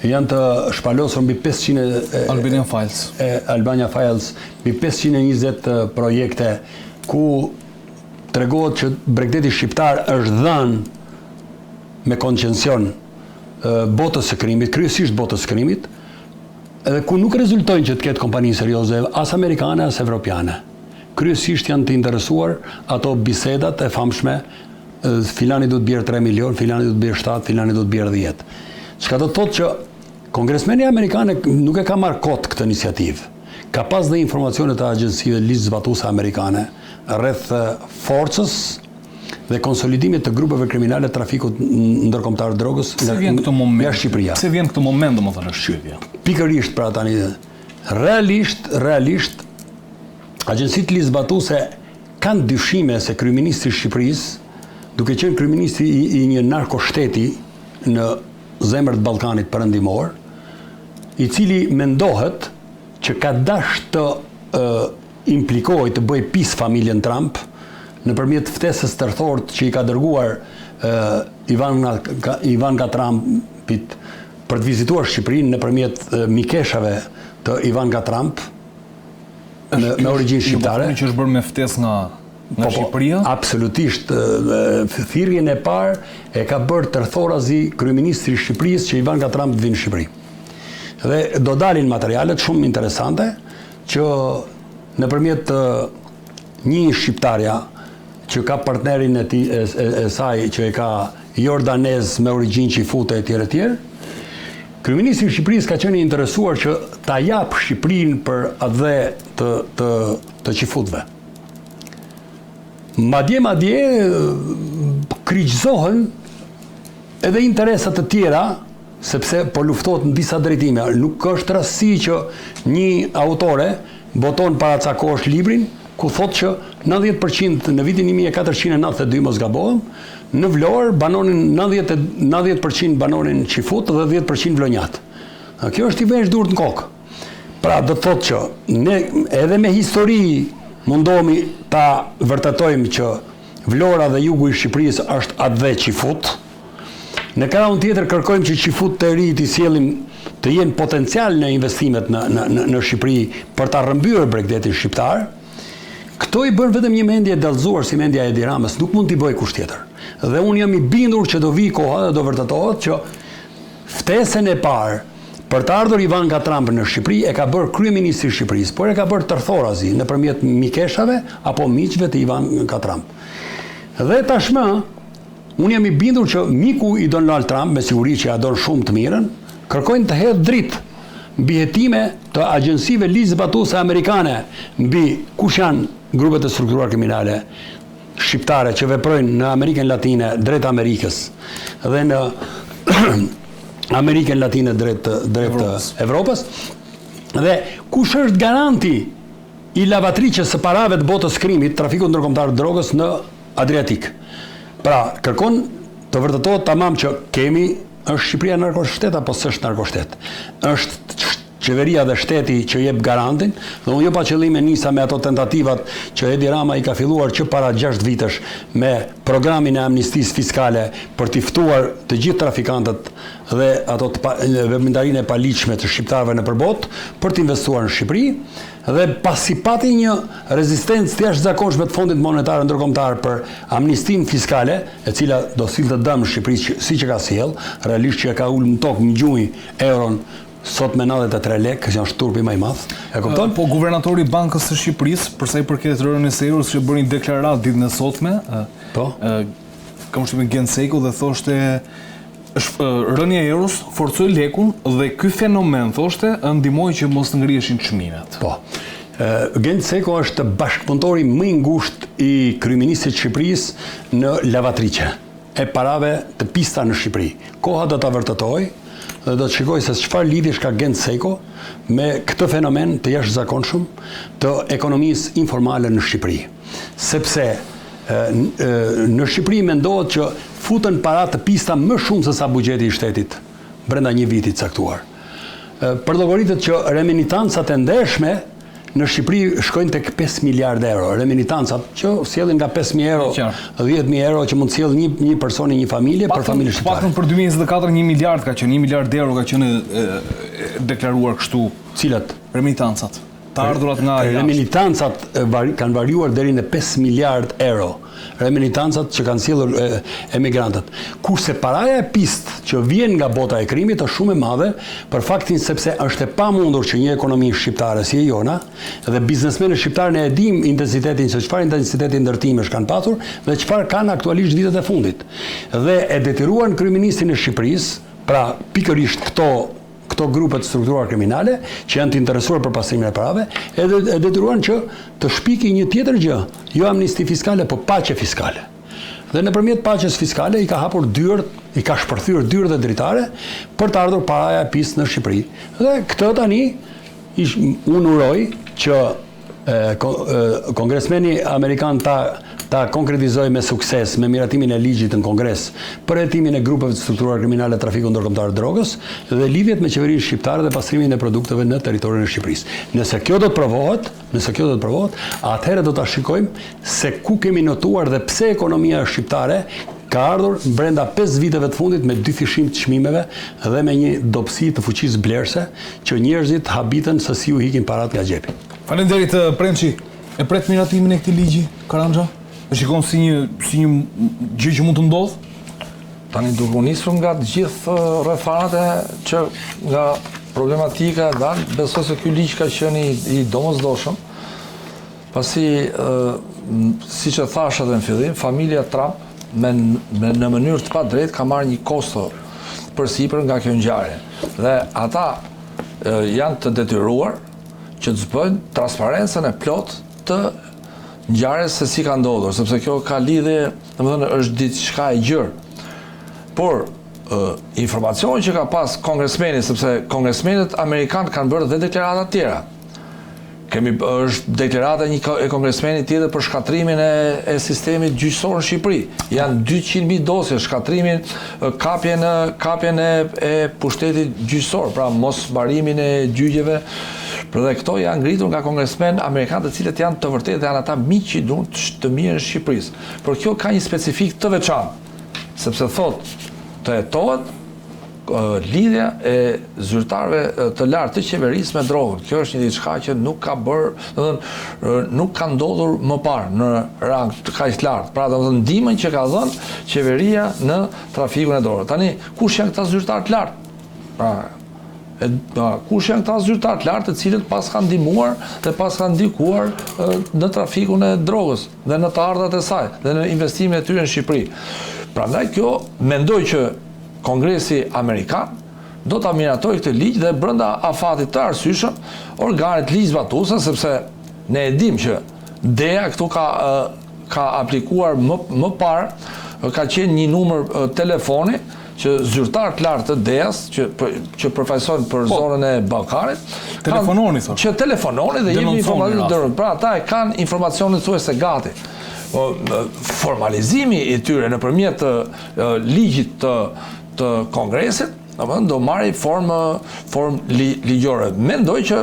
janë të shpalosur mbi 500 e, Albania Files. E Albania Files mbi 520 projekte ku tregohet që bregdeti shqiptar është dhënë me koncesion botës së krimit, kryesisht botës së krimit, edhe ku nuk rezultojnë që të ketë kompani serioze as amerikane as evropiane. Kryesisht janë të interesuar ato bisedat e famshme, filani do të bjerë 3 milion, filani do të bjerë 7, filani do të bjerë 10. Çka do të thotë që kongresmeni amerikan nuk e ka marrë kot këtë iniciativë. Ka pas dhe informacione të agjencive ligjzbatuese amerikane rreth forcës dhe konsolidimit të grupeve kriminale të trafikut ndërkombëtar të drogës nga, nga Shqipëria. Pse vjen këtë moment, domethënë, është pyetja. Pikërisht pra tani realisht, realisht Agjencitë ligjzbatuese kanë dyshime se kryeministri i Shqipërisë, duke qenë kryeministri i, i një narkoshteti në zemër të Ballkanit Perëndimor, i cili mendohet që ka dashur të e, implikojë të bëjë pis familjen Trump nëpërmjet ftesës tërthortë që i ka dërguar e, Ivanka, Ivanka Trumpit për të vizituar Shqipërinë nëpërmjet mikeshave të Ivanka Trump, me, me origjinë shqiptare. Ju që është bërë me ftesë nga nga po, po, Shqipëria? Absolutisht, thirrjen e parë e ka bërë tërthorazi kryeministri i Shqipërisë që Ivanka Trump të vijë në Shqipëri. Dhe do dalin materialet shumë interesante që nëpërmjet një shqiptarja që ka partnerin e, tij, e, e, e saj që e ka jordanez me origjinë çifute etj etj. Kryeministri i Shqipërisë ka qenë i interesuar që ta japë Shqipërinë për atdhe të të të çifutëve. Madje madje kryqëzohen edhe interesa të tjera sepse po luftohet në disa drejtime. Nuk është rastësi që një autore boton para ca kohësh librin ku thotë që 90% në vitin 1492 mos gabohem, në Vlorë banonin 90% banonin çifutë dhe 10% vlonjatë. Kjo është t'i vësh durt në kokë. Pra do të thotë që ne edhe me histori mundohemi ta vërtetojmë që Vlora dhe jugu i Shqipërisë është atdhe çifut. Në krahun tjetër kërkojmë që çifutët e ri t'i sjellim të jenë potencial në investimet në në në, në Shqipëri për ta rrëmbyer bregdetin shqiptar. Këto i bën vetëm një mendje e dallëzuar si mendja e Edi Ramës, nuk mund t'i bëjë kush tjetër. Dhe unë jam i bindur që do vijë koha dhe do vërtetohet që Ftesën e parë për të ardhur Ivanka Trump në Shqipëri e ka bërë kryeministri i Shqipërisë, por e ka bërë tërthorazi nëpërmjet mikeshave apo miqve të Ivanka Trump. Dhe tashmë unë jam i bindur që miku i Donald Trump, me siguri që ia don shumë të mirën, kërkojnë të hedhë dritë mbi hetime të agjencive ligjzbatuese amerikane mbi kush janë grupet e strukturuara kriminale shqiptare që veprojnë në Amerikën Latine drejt Amerikës dhe në Amerikën Latine drejt drejt Evropës. Dhe kush është garanti i lavatriçes së parave të botës krimit, trafikut ndërkombëtar të drogës në Adriatik. Pra, kërkon të vërtetohet tamam që kemi është Shqipëria narkoshtet apo s'është narkoshtet. Është Qeveria dhe shteti që jep garantin, dhe unë jo pa qëllim e nisa me ato tentativat që Edi Rama i ka filluar që para 6 vitesh me programin e amnistisë fiskale për t'i ftuar të gjithë trafikantët dhe ato të pa, veprimtarinë e paligjshme të shqiptarëve nëpër botë për të investuar në Shqipëri dhe pasi pati një rezistencë të jashtëzakonshme të Fondit Monetar Ndërkombëtar për amnistinë fiskale, e cila do sillte dëm në Shqipëri siç e ka sjellë, realisht që e ka ulë në tokë në gjunjë euron Sot me 93 lekë, që është turpi më i madh. E kupton? Po guvernatori i Bankës së Shqipërisë, për sa i përket rënies së euros, që bëri një deklaratë ditën e sotme, po. Kam përshtypjen Gent Sejko dhe thoshte është rënia e euros forcoi lekun dhe ky fenomen thoshte ndihmoi që mos të ngriheshin çmimet. Po. Gent Sejko është bashkëpunëtori më i ngushtë i kryeministrit të Shqipërisë në lavatriçe. e parave të pista në Shqipëri. Koha do ta vërtetojë dhe do të shikojë se çfarë lidhjesh ka Gent Sejko me këtë fenomen të jashtëzakonshëm të ekonomisë informale në Shqipëri. Sepse në Shqipëri mendohet që futen para të pista më shumë se sa buxheti i shtetit brenda një viti të caktuar. Përllogaritet që reminitancat e ndershme në Shqipëri shkojnë tek 5 miliard euro. Reminitancat që sjellin nga 5.000 euro, 10.000 euro që mund të sjellë një, një person i një familje për familjen shqiptare. Paktën për 2024 1 miliard ka qenë, 1 miliard euro ka qenë e, e, deklaruar kështu. Cilat? Remitancat. Të ardhurat nga jashtë. Remitancat kanë variuar deri në 5 miliard euro. Remitancat që kanë sjellur emigrantët. Kurse paraja e pistë që vjen nga bota e krimit është shumë e madhe për faktin sepse është e pamundur që një ekonomi shqiptare si e jona dhe biznesmenët shqiptarë ne e dimë intensitetin se çfarë intensiteti ndërtimesh kanë pasur dhe çfarë kanë aktualisht vitet e fundit. Dhe e detyruan kryeministrin e Shqipërisë, pra pikërisht këto këto grupe të strukturuara kriminale që janë të interesuar për pastrimin e parave, edhe e detyruan që të shpiki një tjetër gjë, jo amnisti fiskale, po paqe fiskale. Dhe nëpërmjet paqes fiskale i ka hapur dyert, i ka shpërthyer dyert dhe dritare për të ardhur paraja e pistë në Shqipëri. Dhe këtë tani ish, unë uroj që Kongresmeni amerikan ta ta konkretizojë me sukses me miratimin e ligjit në Kongres për hetimin e grupeve të strukturuara kriminale të trafikut ndërkombëtar të drogës dhe lidhjet me qeverinë shqiptare dhe pastrimin e produkteve në territorin e Shqipërisë. Nëse kjo do të provohet, nëse kjo do të provohet, atëherë do ta shikojmë se ku kemi notuar dhe pse ekonomia shqiptare ka ardhur brenda 5 viteve të fundit me dyfishim të çmimeve dhe me një dobësi të fuqisë blerëse që njerëzit habiten se si u ikin paratë nga xhepi. Faleminderit Prençi. E pret miratimin e këtij ligji, Karanxha? E shikon si një si një gjë që mund të ndodhë? Tani duke u nisur nga të gjithë rrethanat e që nga problematika e dalë, besoj se ky ligj ka qenë i, i domosdoshëm, pasi siç e thashë edhe në fillim, familja Trump me, me në mënyrë të padrejtë ka marrë një kosto përsipër nga kjo ngjarje. Dhe ata janë të detyruar që të bëjnë transparencën e plotë të ngjarjes se si ka ndodhur, sepse kjo ka lidhje, domethënë është diçka e gjerë. Por informacioni që ka pas kongresmeni, sepse kongresmenët amerikanë kanë bërë dhe deklarata të tjera. Kemi është deklarata një e kongresmenit tjetër për shkatërrimin e, e sistemit gjyqësor në Shqipëri. Janë 200.000 dosje shkatërrimin, kapjen kapjen e, e pushtetit gjyqësor, pra mosmbarimin e gjyqeve. Pra dhe këto janë ngritur nga kongresmenë amerikanë të cilët janë të vërtetë dhe janë ata miq që duan të mirën e Shqipërisë. Por kjo ka një specifikë të veçantë, sepse thotë të hetohet lidhja e zyrtarëve të lartë të qeverisë me drogën. Kjo është një diçka që nuk ka bërë, domethënë nuk ka ndodhur më parë në rang të kaq të lartë. Pra domethënë ndihmën që ka dhënë qeveria në trafikun e drogës. Tani kush janë këta zyrtarë të lartë? Pra, e, pra, kush janë këta zyrtarë të lartë të cilët paskan ndihmuar dhe paskan ndikuar në trafikun e drogës dhe në të ardhurat e saj dhe në investimin e tyre në Shqipëri. Prandaj kjo mendoj që Kongresi Amerikan do ta miratojë këtë ligj dhe brenda afatit të arsyeshëm organet ligjzbatuese sepse ne e dimë që DEA këtu ka ka aplikuar më më parë ka qenë një numër telefoni që zyrtarë të lartë të DEA-s që që përfaqësojnë për po, zonën e Ballkanit telefononi thonë që telefononi dhe jepnin informacion pra ata e kanë informacionin thuajse gati po formalizimi i tyre nëpërmjet të ligjit të të Kongresit, domethënë do marrë formë formë li, ligjore. Mendoj që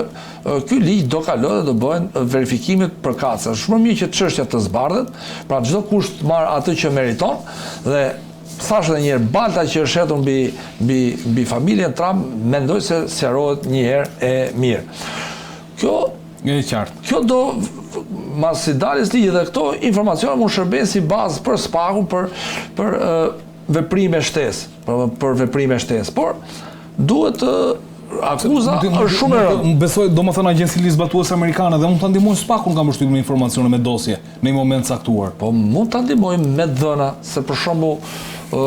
ky ligj do kalojë dhe do bëhen verifikimet përkatëse. Është më mirë që çështja të zbardhet, pra çdokush të marrë atë që meriton dhe thashë edhe një herë balta që është hedhur mbi mbi mbi familjen Trump, mendoj se sqarohet një herë e mirë. Kjo e qartë. Kjo do masi daljes ligjit dhe këto informacione mund shërbejnë si bazë për SPAK-un për për veprime shtesë, për, për veprime shtesë, por duhet të akuza është shumë e rëndë. Besoj, domethënë agjencitë ligjzbatuese amerikane dhe mund ta ndihmojnë SPAK-un kam përshtypjen me informacione me dosje në një moment caktuar. Po mund ta ndihmojnë me të dhëna, se për shembull ë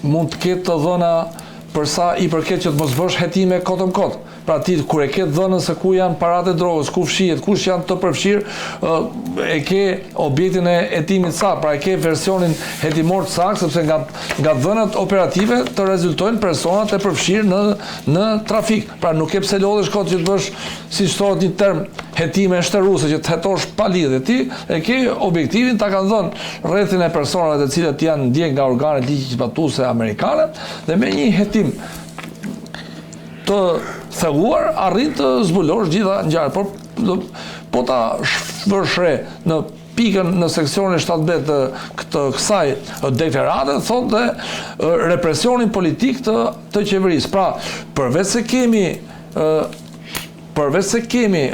mund të ketë të dhëna për sa i përket që të mos bësh hetime kot më kot. Pra ti kur e ke të dhënën se ku janë paratë e drogës, ku fshihet, kush janë të përfshirë, e ke objektin e hetimit saktë, pra e ke versionin hetimor të saktë, sepse nga nga të dhënat operative të rezultojnë personat e përfshirë në në trafik. Pra nuk ke pse lodhesh kot që të bësh, siç thotë një term, hetime shteruese që të hetosh pa lidhje. Ti e ke objektivin, ta kanë dhënë rrethin e personave të cilët janë ndjek nga organet ligjzbatuese amerikane dhe me një hetim të thelluar arrin të zbulosh gjitha ngjarjet, por po ta vësh re në pikën në seksionin 17 të këtë kësaj deklarate thotë dhe represionin politik të të qeverisë. Pra, përveç se kemi përveç se kemi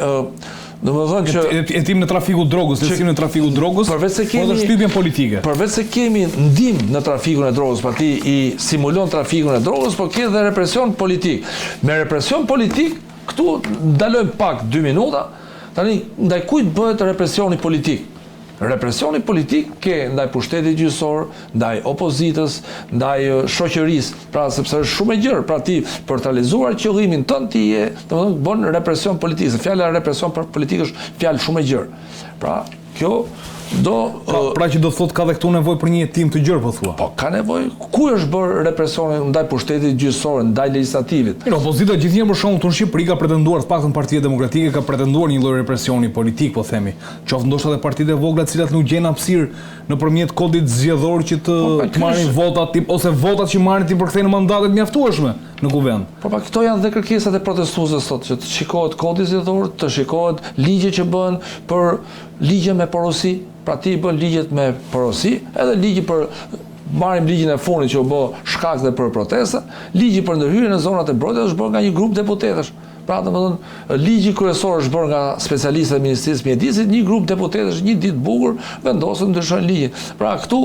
Domethënë që hetimin e trafikut drogës, lehtësimin e trafikut drogës, përveç se kemi po edhe shtypjen politike. Përveç se kemi ndihmë në trafikun e drogës, pra ti i simulon trafikun e drogës, po ke dhe represion politik. Me represion politik, këtu ndalojmë pak 2 minuta. Tani ndaj kujt bëhet represioni politik? Represioni politik ke ndaj pushtetit gjyqësor, ndaj opozitës, ndaj shoqërisë, pra sepse është shumë e gjerë, pra ti për të realizuar qëllimin tënd ti je, domethënë bën represion politik, se fjala represion politik është fjalë shumë e gjerë. Pra, kjo do pra, pra që do të thotë ka dhe këtu nevojë për një hetim të gjerë po thua. Po ka nevojë. Ku është bërë represioni ndaj pushtetit gjyqësor, ndaj legjislativit? Mirë, opozita gjithnjë për shembull këtu në Shqipëri ka pretenduar, të paktën Partia Demokratike ka pretenduar një lloj represioni politik, po themi. Qoftë ndoshta edhe partitë e vogla të cilat nuk gjejnë hapësirë nëpërmjet kodit zgjedhor që të po, pra, të marrin votat tip ose votat që marrin t'i përkthejnë në mandate të mjaftueshme në kuvend. Po pra këto janë dhe kërkesat e protestuesve sot që të shikohet kodi zgjedhor, të shikohet ligje që bëhen për ligje me porosi, pra ti i bën ligjet me porosi, edhe ligji për marrim ligjin e fundit që u bë shkak dhe për protesta, ligji për ndërhyrje në zonat e mbrojtura është bërë nga një grup deputetësh. Pra, domethënë, ligji kryesor është bërë nga specialistët e Ministrisë së Mjedisit, një grup deputetësh një ditë bukur vendosën të ndryshojnë ligjin. Pra, këtu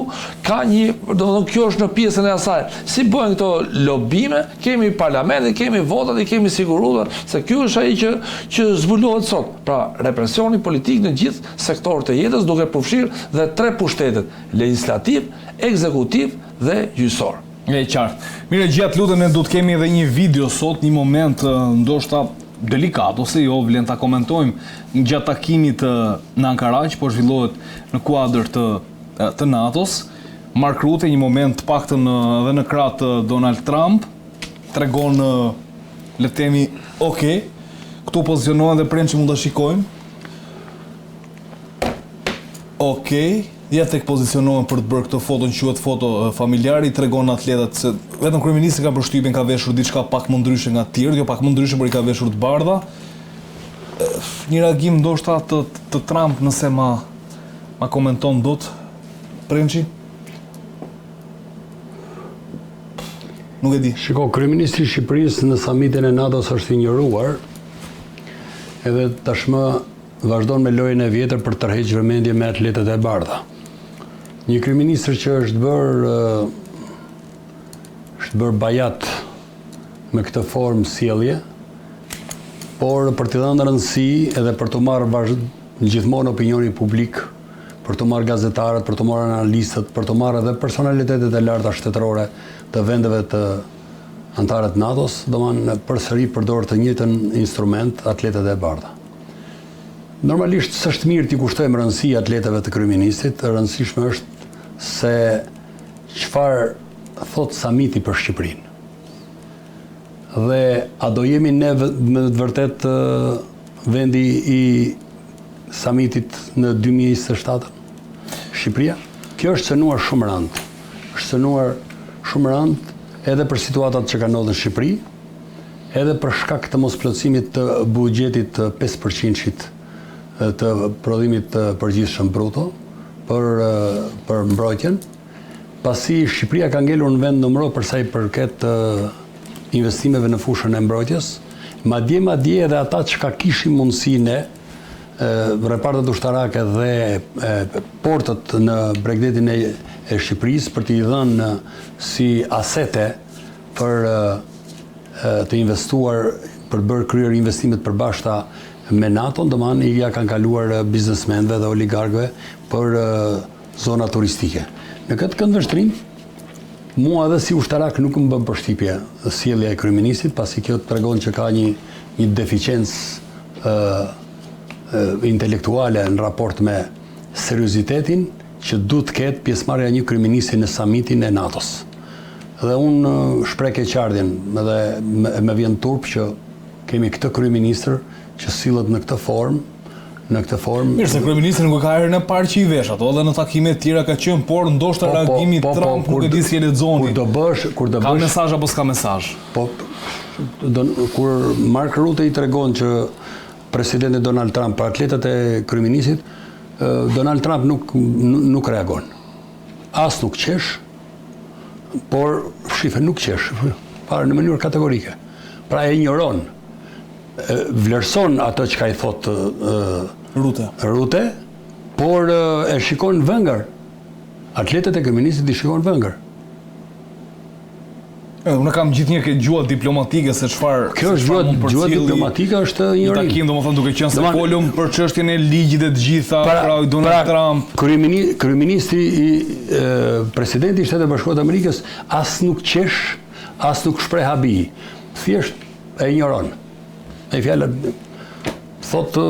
ka një, domethënë, kjo është në pjesën e asaj. Si bëhen këto lobime? Kemi parlamentin, kemi votat, i kemi siguruar se ky është ai që që zbulohet sot. Pra, represioni politik në gjithë sektorët e jetës, duke përfshirë dhe tre pushtetet, legjislativ, ekzekutiv dhe gjyqësor. E qartë. Mirë, Regjia, të lutem, ne do të kemi edhe një video sot, një moment ndoshta delikat ose jo, vlen ta komentojmë gjatë takimit në Ankara që po zhvillohet në kuadër të të NATO-s. Mark Rutte një moment të paktën edhe në krah të Donald Trump tregon le të themi, ok, këtu pozicionohen dhe Prençi mund ta shikojmë. Ok, ja tek pozicionohen për të bërë këtë foton që quhet foto familjare, i tregon atletat se vetëm kryeministri kam përshtypjen ka veshur diçka pak më ndryshe nga të tjerët, jo pak më ndryshe, por i ka veshur të bardha. Një reagim ndoshta të të Trump nëse ma ma komenton dot Prençi. Nuk e di. Shiko, kryeministri i Shqipërisë në samitin e NATO-s është injoruar. Edhe tashmë Vazhdon me lojën e vjetër për të tërhequr vëmendje me atletet e bardha. Një kryeministër që është bërë është bërë bajat me këtë formë sjellje, por për t'i dhënë rëndësi edhe për t'u marrë vazh... gjithmonë opinioni publik, për t'u marrë gazetarët, për t'u marrë analistët, për t'u marrë edhe personalitetet e larta shtetërore të vendeve të anëtare të NATO-s, domethënë përsëri përdor të njëjtën instrument atletet e bardha. Normalisht s'është mirë t'i kushtojmë rëndësi atleteve të kryeministrit, e rëndësishme është se çfarë thotë samiti për Shqipërinë. Dhe a do jemi ne me të vërtetë vendi i samitit në 2027? Shqipëria? Kjo është cënuar shumë rëndë. Është cënuar shumë rëndë edhe për situatat që kanë ndodhur në Shqipëri, edhe për shkak të mosplotësimit të buxhetit të 5%-shit të prodhimit të përgjithshëm bruto për për mbrojtjen, pasi Shqipëria ka ngelur në vend numëro për sa i përket investimeve në fushën e mbrojtjes, madje madje edhe ata çka kishim mundësi ne, repartet ushtarake dhe portet në bregdetin e, e Shqipërisë për t'i dhënë si asete për të investuar për të bërë kryer investime të përbashkëta me NATO-n, domethënë ia kanë kaluar biznesmenëve dhe oligarkëve për zona turistike. Në këtë këndvështrim, mua edhe si ushtarak nuk më bën përshtypje sjellja e kryeministrit, pasi kjo tregon që ka një një deficiencë intelektuale në raport me seriozitetin që duhet të ketë pjesëmarrja e një kryeministri në samitin e NATO-s. Dhe unë shpreh keqardhjen dhe më vjen turp që kemi këtë kryeministër që sillet në këtë formë, në këtë formë. Mirë se kryeministri nuk e ka herën e parë që i vesh ato, edhe në takime të tjera ka qenë, por ndoshta po, po, reagimi po, po, Trump nuk e di si e lexoni. Kur do bësh, kur do bësh. Ka mesazh apo s'ka mesazh? Po do kur Mark Rutte i tregon që presidenti Donald Trump për atletet e kryeministrit, Donald Trump nuk nuk reagon. As nuk qesh, por shife nuk qesh, fare në mënyrë kategorike. Pra e injoron, vlerëson atë çka i thotë Rutte. Rutte, por e shikon vëngër. Atletet e kryeministrit i shikon vëngër. E, unë kam gjithnjë këtë gjuha diplomatike se çfarë Kjo është gjuha, gjuha diplomatike është një takim, domethënë duke qenë se folëm për çështjen e ligjit e të gjitha, pra, pra Donald pra, Trump. Kryemini, kryeministri i e, presidenti i Shteteve Bashkuara të Amerikës as nuk qesh, as nuk shpreh habi. Thjesht e injoron. Me fjalë thotë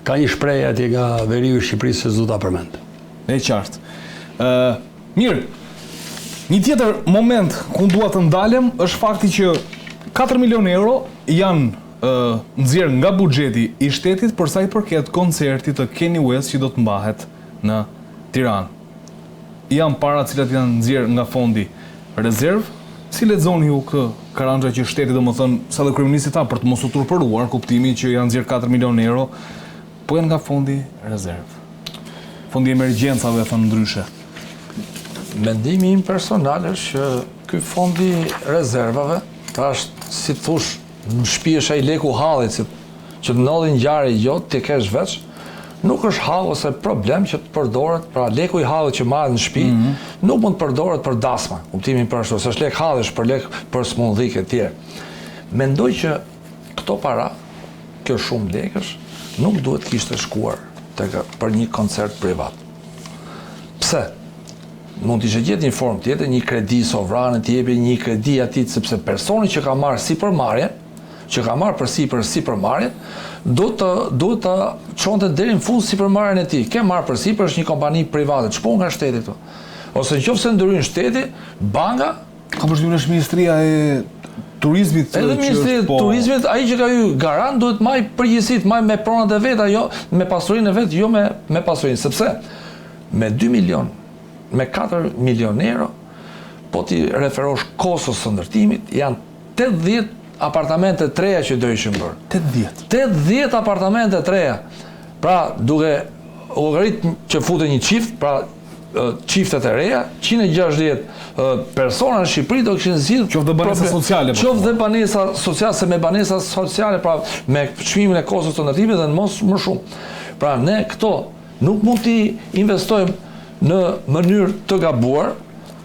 ka një shprehje atje nga veriu i Shqipërisë se s'do ta përmend. E qartë. Ë, mirë. Një tjetër moment ku dua të ndalem është fakti që 4 milion euro janë ë nxjerr nga buxheti i shtetit për sa i përket koncertit të Kanye West që do të mbahet në Tiranë. Janë para të cilat janë nxjerr nga fondi rezervë. Si lexoni ju këtë karanxha që shteti domethënë, sa dhe kryeministri tha për të mos u turpëruar, në kuptimin që janë nxjerr 4 milion euro, po janë nga fondi rezervë. Fondi i emergjencave thënë ndryshe. Mendimi im personal është që ky fondi i rezervave, pra është si të thush, në shtëpi është ai leku hallit, si që të ndodhi ngjarje jo ti kesh veç, nuk është hall ose problem që të përdoret, pra leku i hallit që marret në shtëpi, mm -hmm. nuk mund të përdoret për dasma, kuptimin për ashtu, se është lek halli, është për lek për smundhik e tjerë. Mendoj që këto para, kjo shumë lekësh, nuk duhet kishte shkuar tek për një koncert privat. Pse? Mund të ishte gjetë një formë tjetër, një kredi sovrane, t'i jepej një kredi atij, sepse personi që ka marrë sipërmarrjen, që ka marrë përsipër sipërmarrjen, do të duhet ta çonte deri në fund sipërmarrjen e tij. Ke marrë përsipër është një kompani private, ç'punë ka shteti këtu? Ose në qoftë se ndërhyn shteti, banka Kam përshtypjen është Ministria e Turizmit Edhe Ministria e po... Turizmit, ai që ka hy garant duhet të mbajë përgjegjësi, të mbajë me pronat e veta, jo me pasurinë e vet, jo me me pasurinë, sepse me 2 milion, me 4 milion euro, po t'i referosh kostos së ndërtimit, janë 80 apartamente të reja që do ishin bërë. 80. 80 apartamente të reja. Pra, duke llogarit që futen një çift, pra çiftet e reja, 160 persona në Shqipëri do kishin zgjidhur qoftë dhe banesa sociale. Po. Qoftë dhe banesa sociale, se me banesa sociale, pra me çmimin e kostos të ndërtimit dhe në mos më shumë. Pra ne këto nuk mund t'i investojmë në mënyrë të gabuar.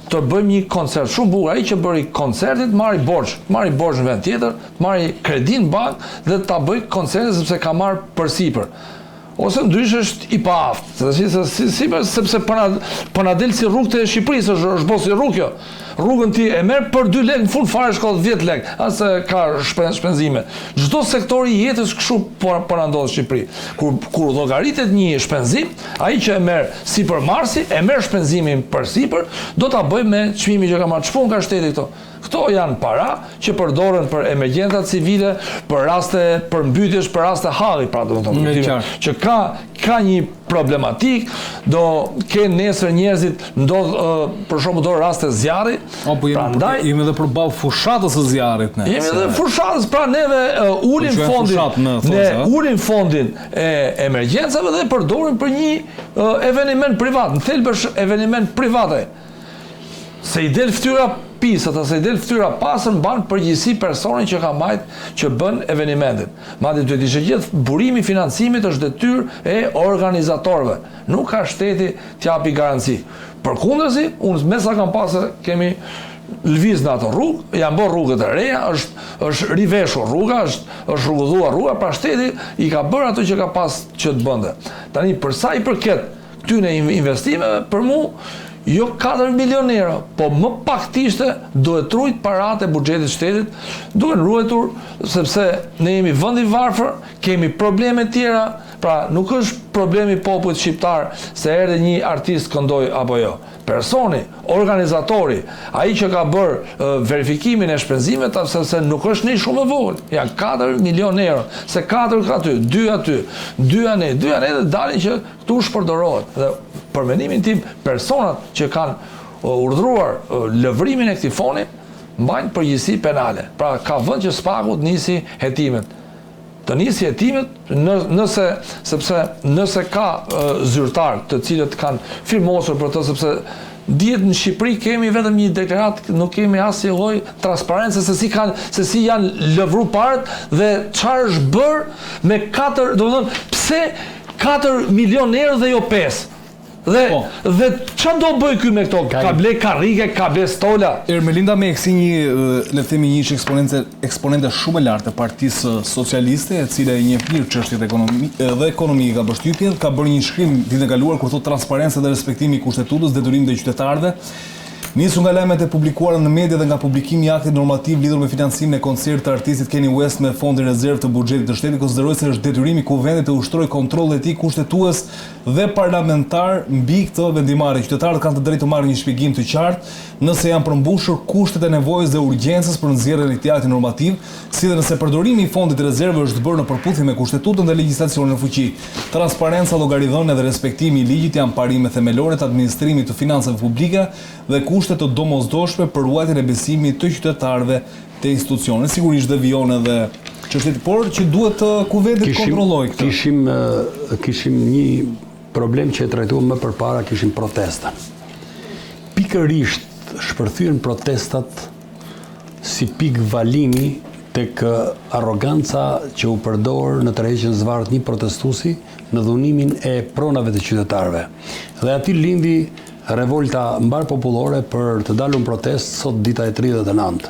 Të bëjmë një koncert shumë bukur, ai që bëri koncertin të marri borxh, të marri borxh në vend tjetër, të marri kredi në bankë dhe ta bëjë koncertin sepse ka marrë përsipër. Ose ndryshe është i paaftë, se si se si, si sepse po na po na del si rrugët e Shqipërisë, është është bo si rrugë kjo. Rrugën ti e merr për 2 lekë, në fund fare shkon 10 lekë, as se ka shpen, shpenzime. Çdo sektor i jetës kështu po po na ndodh në Shqipëri. Kur kur llogaritet një shpenzim, ai që e merr sipërmarrësi, e merr shpenzimin përsipër, do ta bëjë me çmimin që ka marrë. Ç'punë ka shteti këto? Këto janë para që përdoren për emergjencat civile, për raste përmbytjesh, për raste halli, pra domethënë, që ka ka një problematikë, do kenë nesër njerëzit ndodh për shembull do raste zjarri. O, po jemi, prandaj jemi edhe përballë fushatës së zjarrit ne. Jemi edhe fushatës, pra neve uh, ulim fondin, ne ulim fondin e emergjencave dhe përdorim për një uh, eveniment privat. Në thelb është eveniment privat. Se i del fytyra pis, ata se i del fytyra pastër mban përgjegjësi personi që ka majt që bën evenimentin. Madje duhet ishte gjithë burimi i financimit është detyrë e organizatorëve. Nuk ka shteti t'japi garanci. Përkundrazi, unë me sa kam pasë kemi lëviz në ato rrugë, janë bërë rrugët e reja, është është riveshur rruga, është është rrugëlluar rruga, pra shteti i ka bërë ato që ka pas që të bënte. Tani për sa i përket këtyne investimeve, për mu, jo 4 milion euro, po më pak të ishte, duhet rujt paratë e buxhetit shtetit, duhen ruajtur, sepse ne jemi vend i varfër, kemi probleme tjera, pra nuk është problemi i popullit shqiptar se erdhi një artist këndoi apo jo. Personi, organizatori, ai që ka bërë verifikimin e shpenzimeve, sepse nuk është një shumë e vogël, janë 4 milion euro, se 4 aty, 2 aty, 2 anej, 2 anej dhe dalin që këtu shpërdorohet. Dhe për mendimin tim, personat që kanë urdhëruar lëvrimin e këtij foni, mbajnë përgjegjësi penale. Pra ka vend që SPAK-u të nisi hetimet. Të nisi hetimet, nëse, sepse nëse ka zyrtarë të cilët kanë firmosur për të, sepse dihet në Shqipëri kemi vetëm një deklaratë, nuk kemi asnjë lloj transparence se si kanë, se si janë lëvru paret dhe çfarë është bërë me 4, domethënë pse 4 milion euro dhe jo 5. Dhe po. dhe ça do bëj ky me këto? Ka, ka ble karrige, ka ble stola. Ermelinda Meksi një, le të themi një ish eksponente eksponente shumë e lartë e Partisë Socialiste, e cila i njeh mirë çështjet ekonomike dhe ekonomike kam përshtypjen, ka bërë një shkrim ditën e kaluar kur thotë transparenca dhe respektimi i kushtetutës, detyrim ndaj qytetarëve. Nisur nga lajmet e publikuara në media dhe nga publikimi i aktit normativ lidhur me financimin e koncertit të artistit Kanye West me fondin rezervë të buxhetit të shtetit, konsideroj se është detyrim i Kuvendit të ushtrojë kontrollin e tij kushtetues dhe parlamentar mbi këtë vendimmarrje. Qytetarët kanë të drejtë të marrin një shpjegim të qartë nëse janë përmbushur kushtet e nevojës dhe urgjencës për nxjerrjen e këtij akti normativ, si dhe nëse përdorimi i fondit rezervë është bërë në përputhje me Kushtetutën dhe legjislacionin në fuqi. Transparenca, llogaridhënia dhe respektimi i ligjit janë parime themelore të administrimit të financave publike dhe kushte të domosdoshme për ruajtjen e besimit të qytetarëve te institucionet, sigurisht dhe vijon edhe çështjet, por që duhet të kuvendi të kontrollojë këtë. Kishim kishim një problem që e trajtuam më përpara, kishim protestën. Pikërisht shpërthyen protestat si pikë valimi tek arroganca që u përdor në tërheqjen zvarrë të një protestuesi në dhunimin e pronave të qytetarëve. Dhe aty lindi Revolta mbarëpopullore për të dalur në protestë sot dita e 39.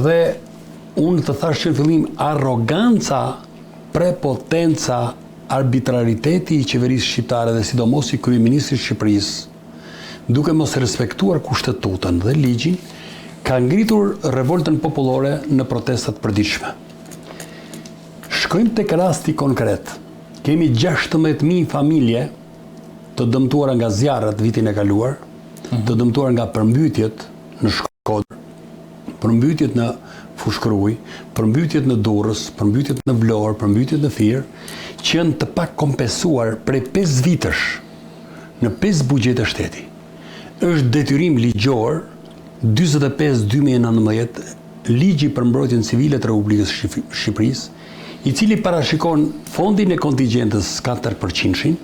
Dhe unë të thashë që në fillim arroganca, prepotenca, arbitrariteti i qeverisë shqiptare dhe sidomos i kryeministrit të Shqipërisë, duke mos respektuar kushtetutën dhe ligjin, ka ngritur revoltën popullore në protesta të përditshme. Shkojmë tek rasti konkret. Kemi 16.000 familje të dëmtuara nga zjarret vitin e kaluar, mhm. të dëmtuar nga përmbytjet në Shkodër, përmbytjet në Fushë-Krujë, përmbytjet në Durrës, përmbytjet në Vlorë, përmbytjet në Fier, që janë të pakompensuar prej 5 vitesh në 5 buxhete shteti. Është detyrim ligjor 45 2019 Ligji për Mbrojtjen Civile të Republikës së Shqipërisë, i cili parashikon fondin e kontingjentës katër përqindshin,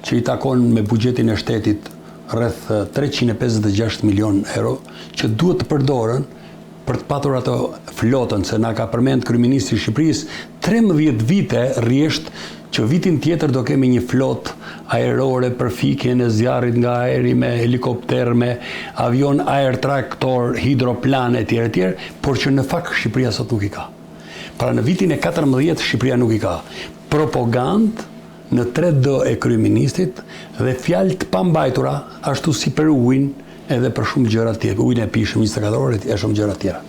që i takon me buxhetin e shtetit rreth 356 milionë euro, që duhet të përdoren për të patur ato flotën, se na ka përmend kryeministri i Shqipërisë 13 vite rresht që vitin tjetër do kemi një flotë ajrore për fikjen e zjarrit nga ajri me helikopter, me avion aertraktor, hidroplan etj etj, por që në fakt Shqipëria sot nuk i ka. Pra në vitin e 14 Shqipëria nuk i ka. Propagandë në 3D e kryeministrit dhe fjalë të pambajtura ashtu si për ujin edhe për shumë gjëra të tjera, ujin e pijshëm 24 orë e shumë gjëra të tjera.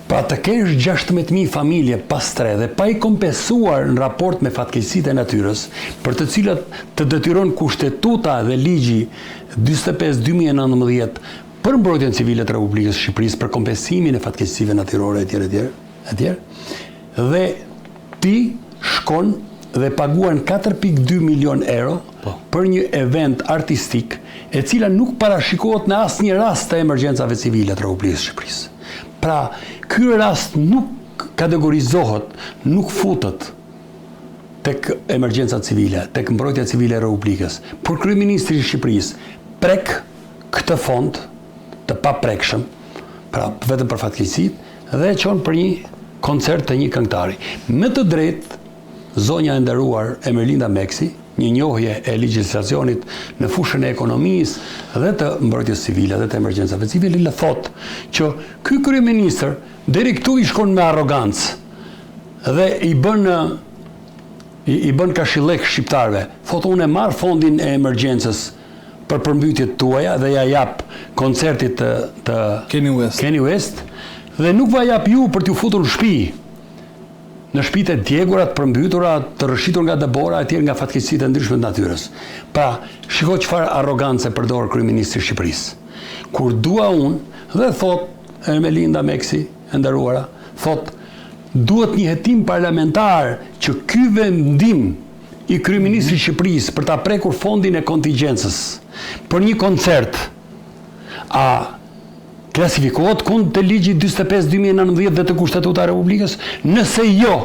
Pra të kesh 16.000 familje pa strehë dhe pa i kompensuar në raport me fatkeqësitë e natyrës, për të cilat të detyron kushtetuta dhe ligji 45 2019 për mbrojtjen civile të Republikës së Shqipërisë për kompensimin e fatkeqësive natyrore etj etj etj. Dhe ti shkon dhe paguan 4.2 milion euro po. për një event artistik e cila nuk parashikohet në asnjë rast të emergjencave civile të Republikës së Shqipërisë. Pra, ky rast nuk kategorizohet, nuk futet tek emergjenca civile, tek mbrojtja civile e Republikës. Por kryeministri i Shqipërisë prek këtë fond të paprekshëm, pra vetëm për fatkeqësitë, dhe e çon për një koncert të një këngëtari. Me të drejtë, zonja e nderuar Emerlinda Meksi, një njohje e legjislacionit në fushën e ekonomisë dhe të mbrojtjes civile dhe të emergjencave civile, le thotë që ky kryeministër deri këtu i shkon me arrogancë dhe i bën i, i bën kashillek shqiptarëve. Thotë unë e marr fondin e emergjencës për përmbytjet tuaja dhe ja jap koncertit të, të Kanye West. Kanye West dhe nuk va jap ju për t'ju futur në shtëpi. Në shtëpitë e djegura, të përmbytura, të rrëshqitur nga dëbora etj nga fatkeqësitë e ndryshme të natyrës. Pra, shiko çfarë arrogance përdor kryeministri i Shqipërisë. Kur dua unë dhe thot Ermelinda Meksi e nderuara, thot duhet një hetim parlamentar që ky vendim i kryeministrit të Shqipërisë për ta prekur fondin e kontigjencës për një koncert, a klasifikohet kundër ligjit 45 2019 dhe të Kushtetuta e Republikës? Nëse jo,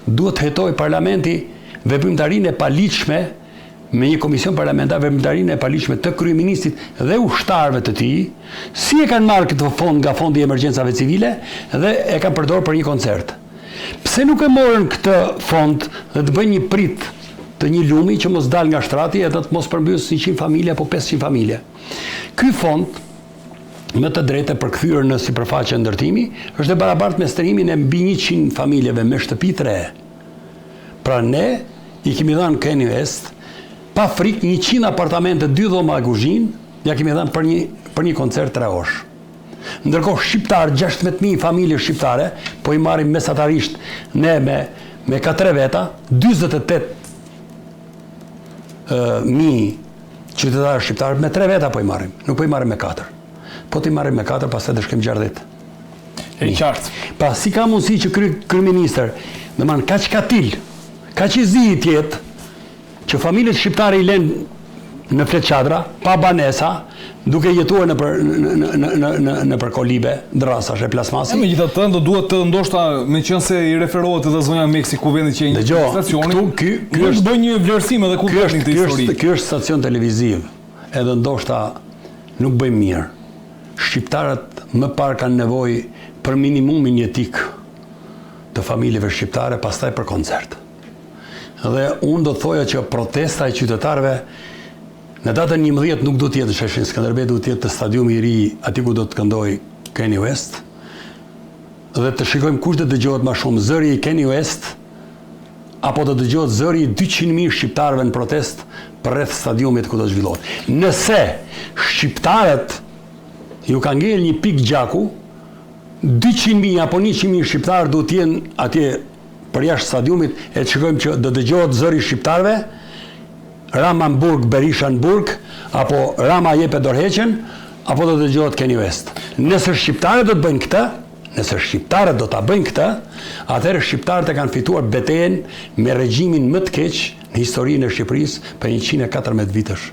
duhet të hetojë parlamenti veprimtarinë e paligjshme me një komision parlamentar veprimtarinë e paligjshme të kryeministrit dhe ushtarëve të tij, si e kanë marrë këtë fond nga fondi i emergjencave civile dhe e kanë përdorur për një koncert. Pse nuk e morën këtë fond dhe të bëjnë një pritë të një lumi që mos dalë nga shtrati edhe të mos përmbysë 100 familje apo 500 familje? Ky fond me të drejtë e përkthyer në sipërfaqe ndërtimi, është e barabartë me strehimin e mbi 100 familjeve me shtëpi të re. Pra ne i kemi dhënë Kanye West pa frikë 100 apartamente, dy dhoma e kuzhinë, ja kemi dhënë për një për një koncert tre orësh. Ndërkohë shqiptar 16000 familje shqiptare po i marrim mesatarisht ne me me ka tre veta, 48 mijë qytetarë shqiptarë me tre veta po i marrim, nuk po i marrim me katër. Po t'i marrim me katër, pastaj do shkojmë 60. E qartë. Pra si ka mundësi që kry, kryeministër, domethënë kaq katil, kaq i zi të jetë, që familjet shqiptare i lënë në fletçadra, pa banesa, duke jetuar nëpër në në në në nëpër kolibe dërrasash e plasmasi. E megjithatë do duhet të ndoshta meqense i referohet edhe zonja Meksi kuvendit që e një stacioni. Këtu ky ky është bëj një vlerësim edhe kuvendi këtë histori. Ky është ky është stacion televiziv, edhe ndoshta nuk bëjmë mirë. Shqiptarët më parë kanë nevojë për minimumin jetik të familjeve shqiptare, pastaj për koncert. Dhe unë do të thoja që protesta e qytetarëve në datën 11 nuk duhet të jetë në sheshin Skënderbej, duhet të jetë te stadiumi i ri, aty ku do të këndojë Kanye West. Dhe të shikojmë kush do të dëgjohet më shumë, zëri i Kanye West apo do të dëgjohet zëri i 200.000 shqiptarëve në protestë përreth stadiumit ku do të zhvillohet. Nëse shqiptarët ju ka ngel një pikë gjaku, 200.000 apo 100.000 shqiptarë duhet të jenë atje përjashta stadiumit e të shikojmë që do dëgjohet zëri i shqiptarëve, Rama në burg, Berisha në burg, apo Rama jepe dorëheqjen, apo do dëgjohet Kanye West. Nëse shqiptarët do të bëjnë këtë, nëse shqiptarët do ta bëjnë këtë, atëherë shqiptarët e kanë fituar betejën me regjimin më të keq në historinë e Shqipërisë për 114 vitesh.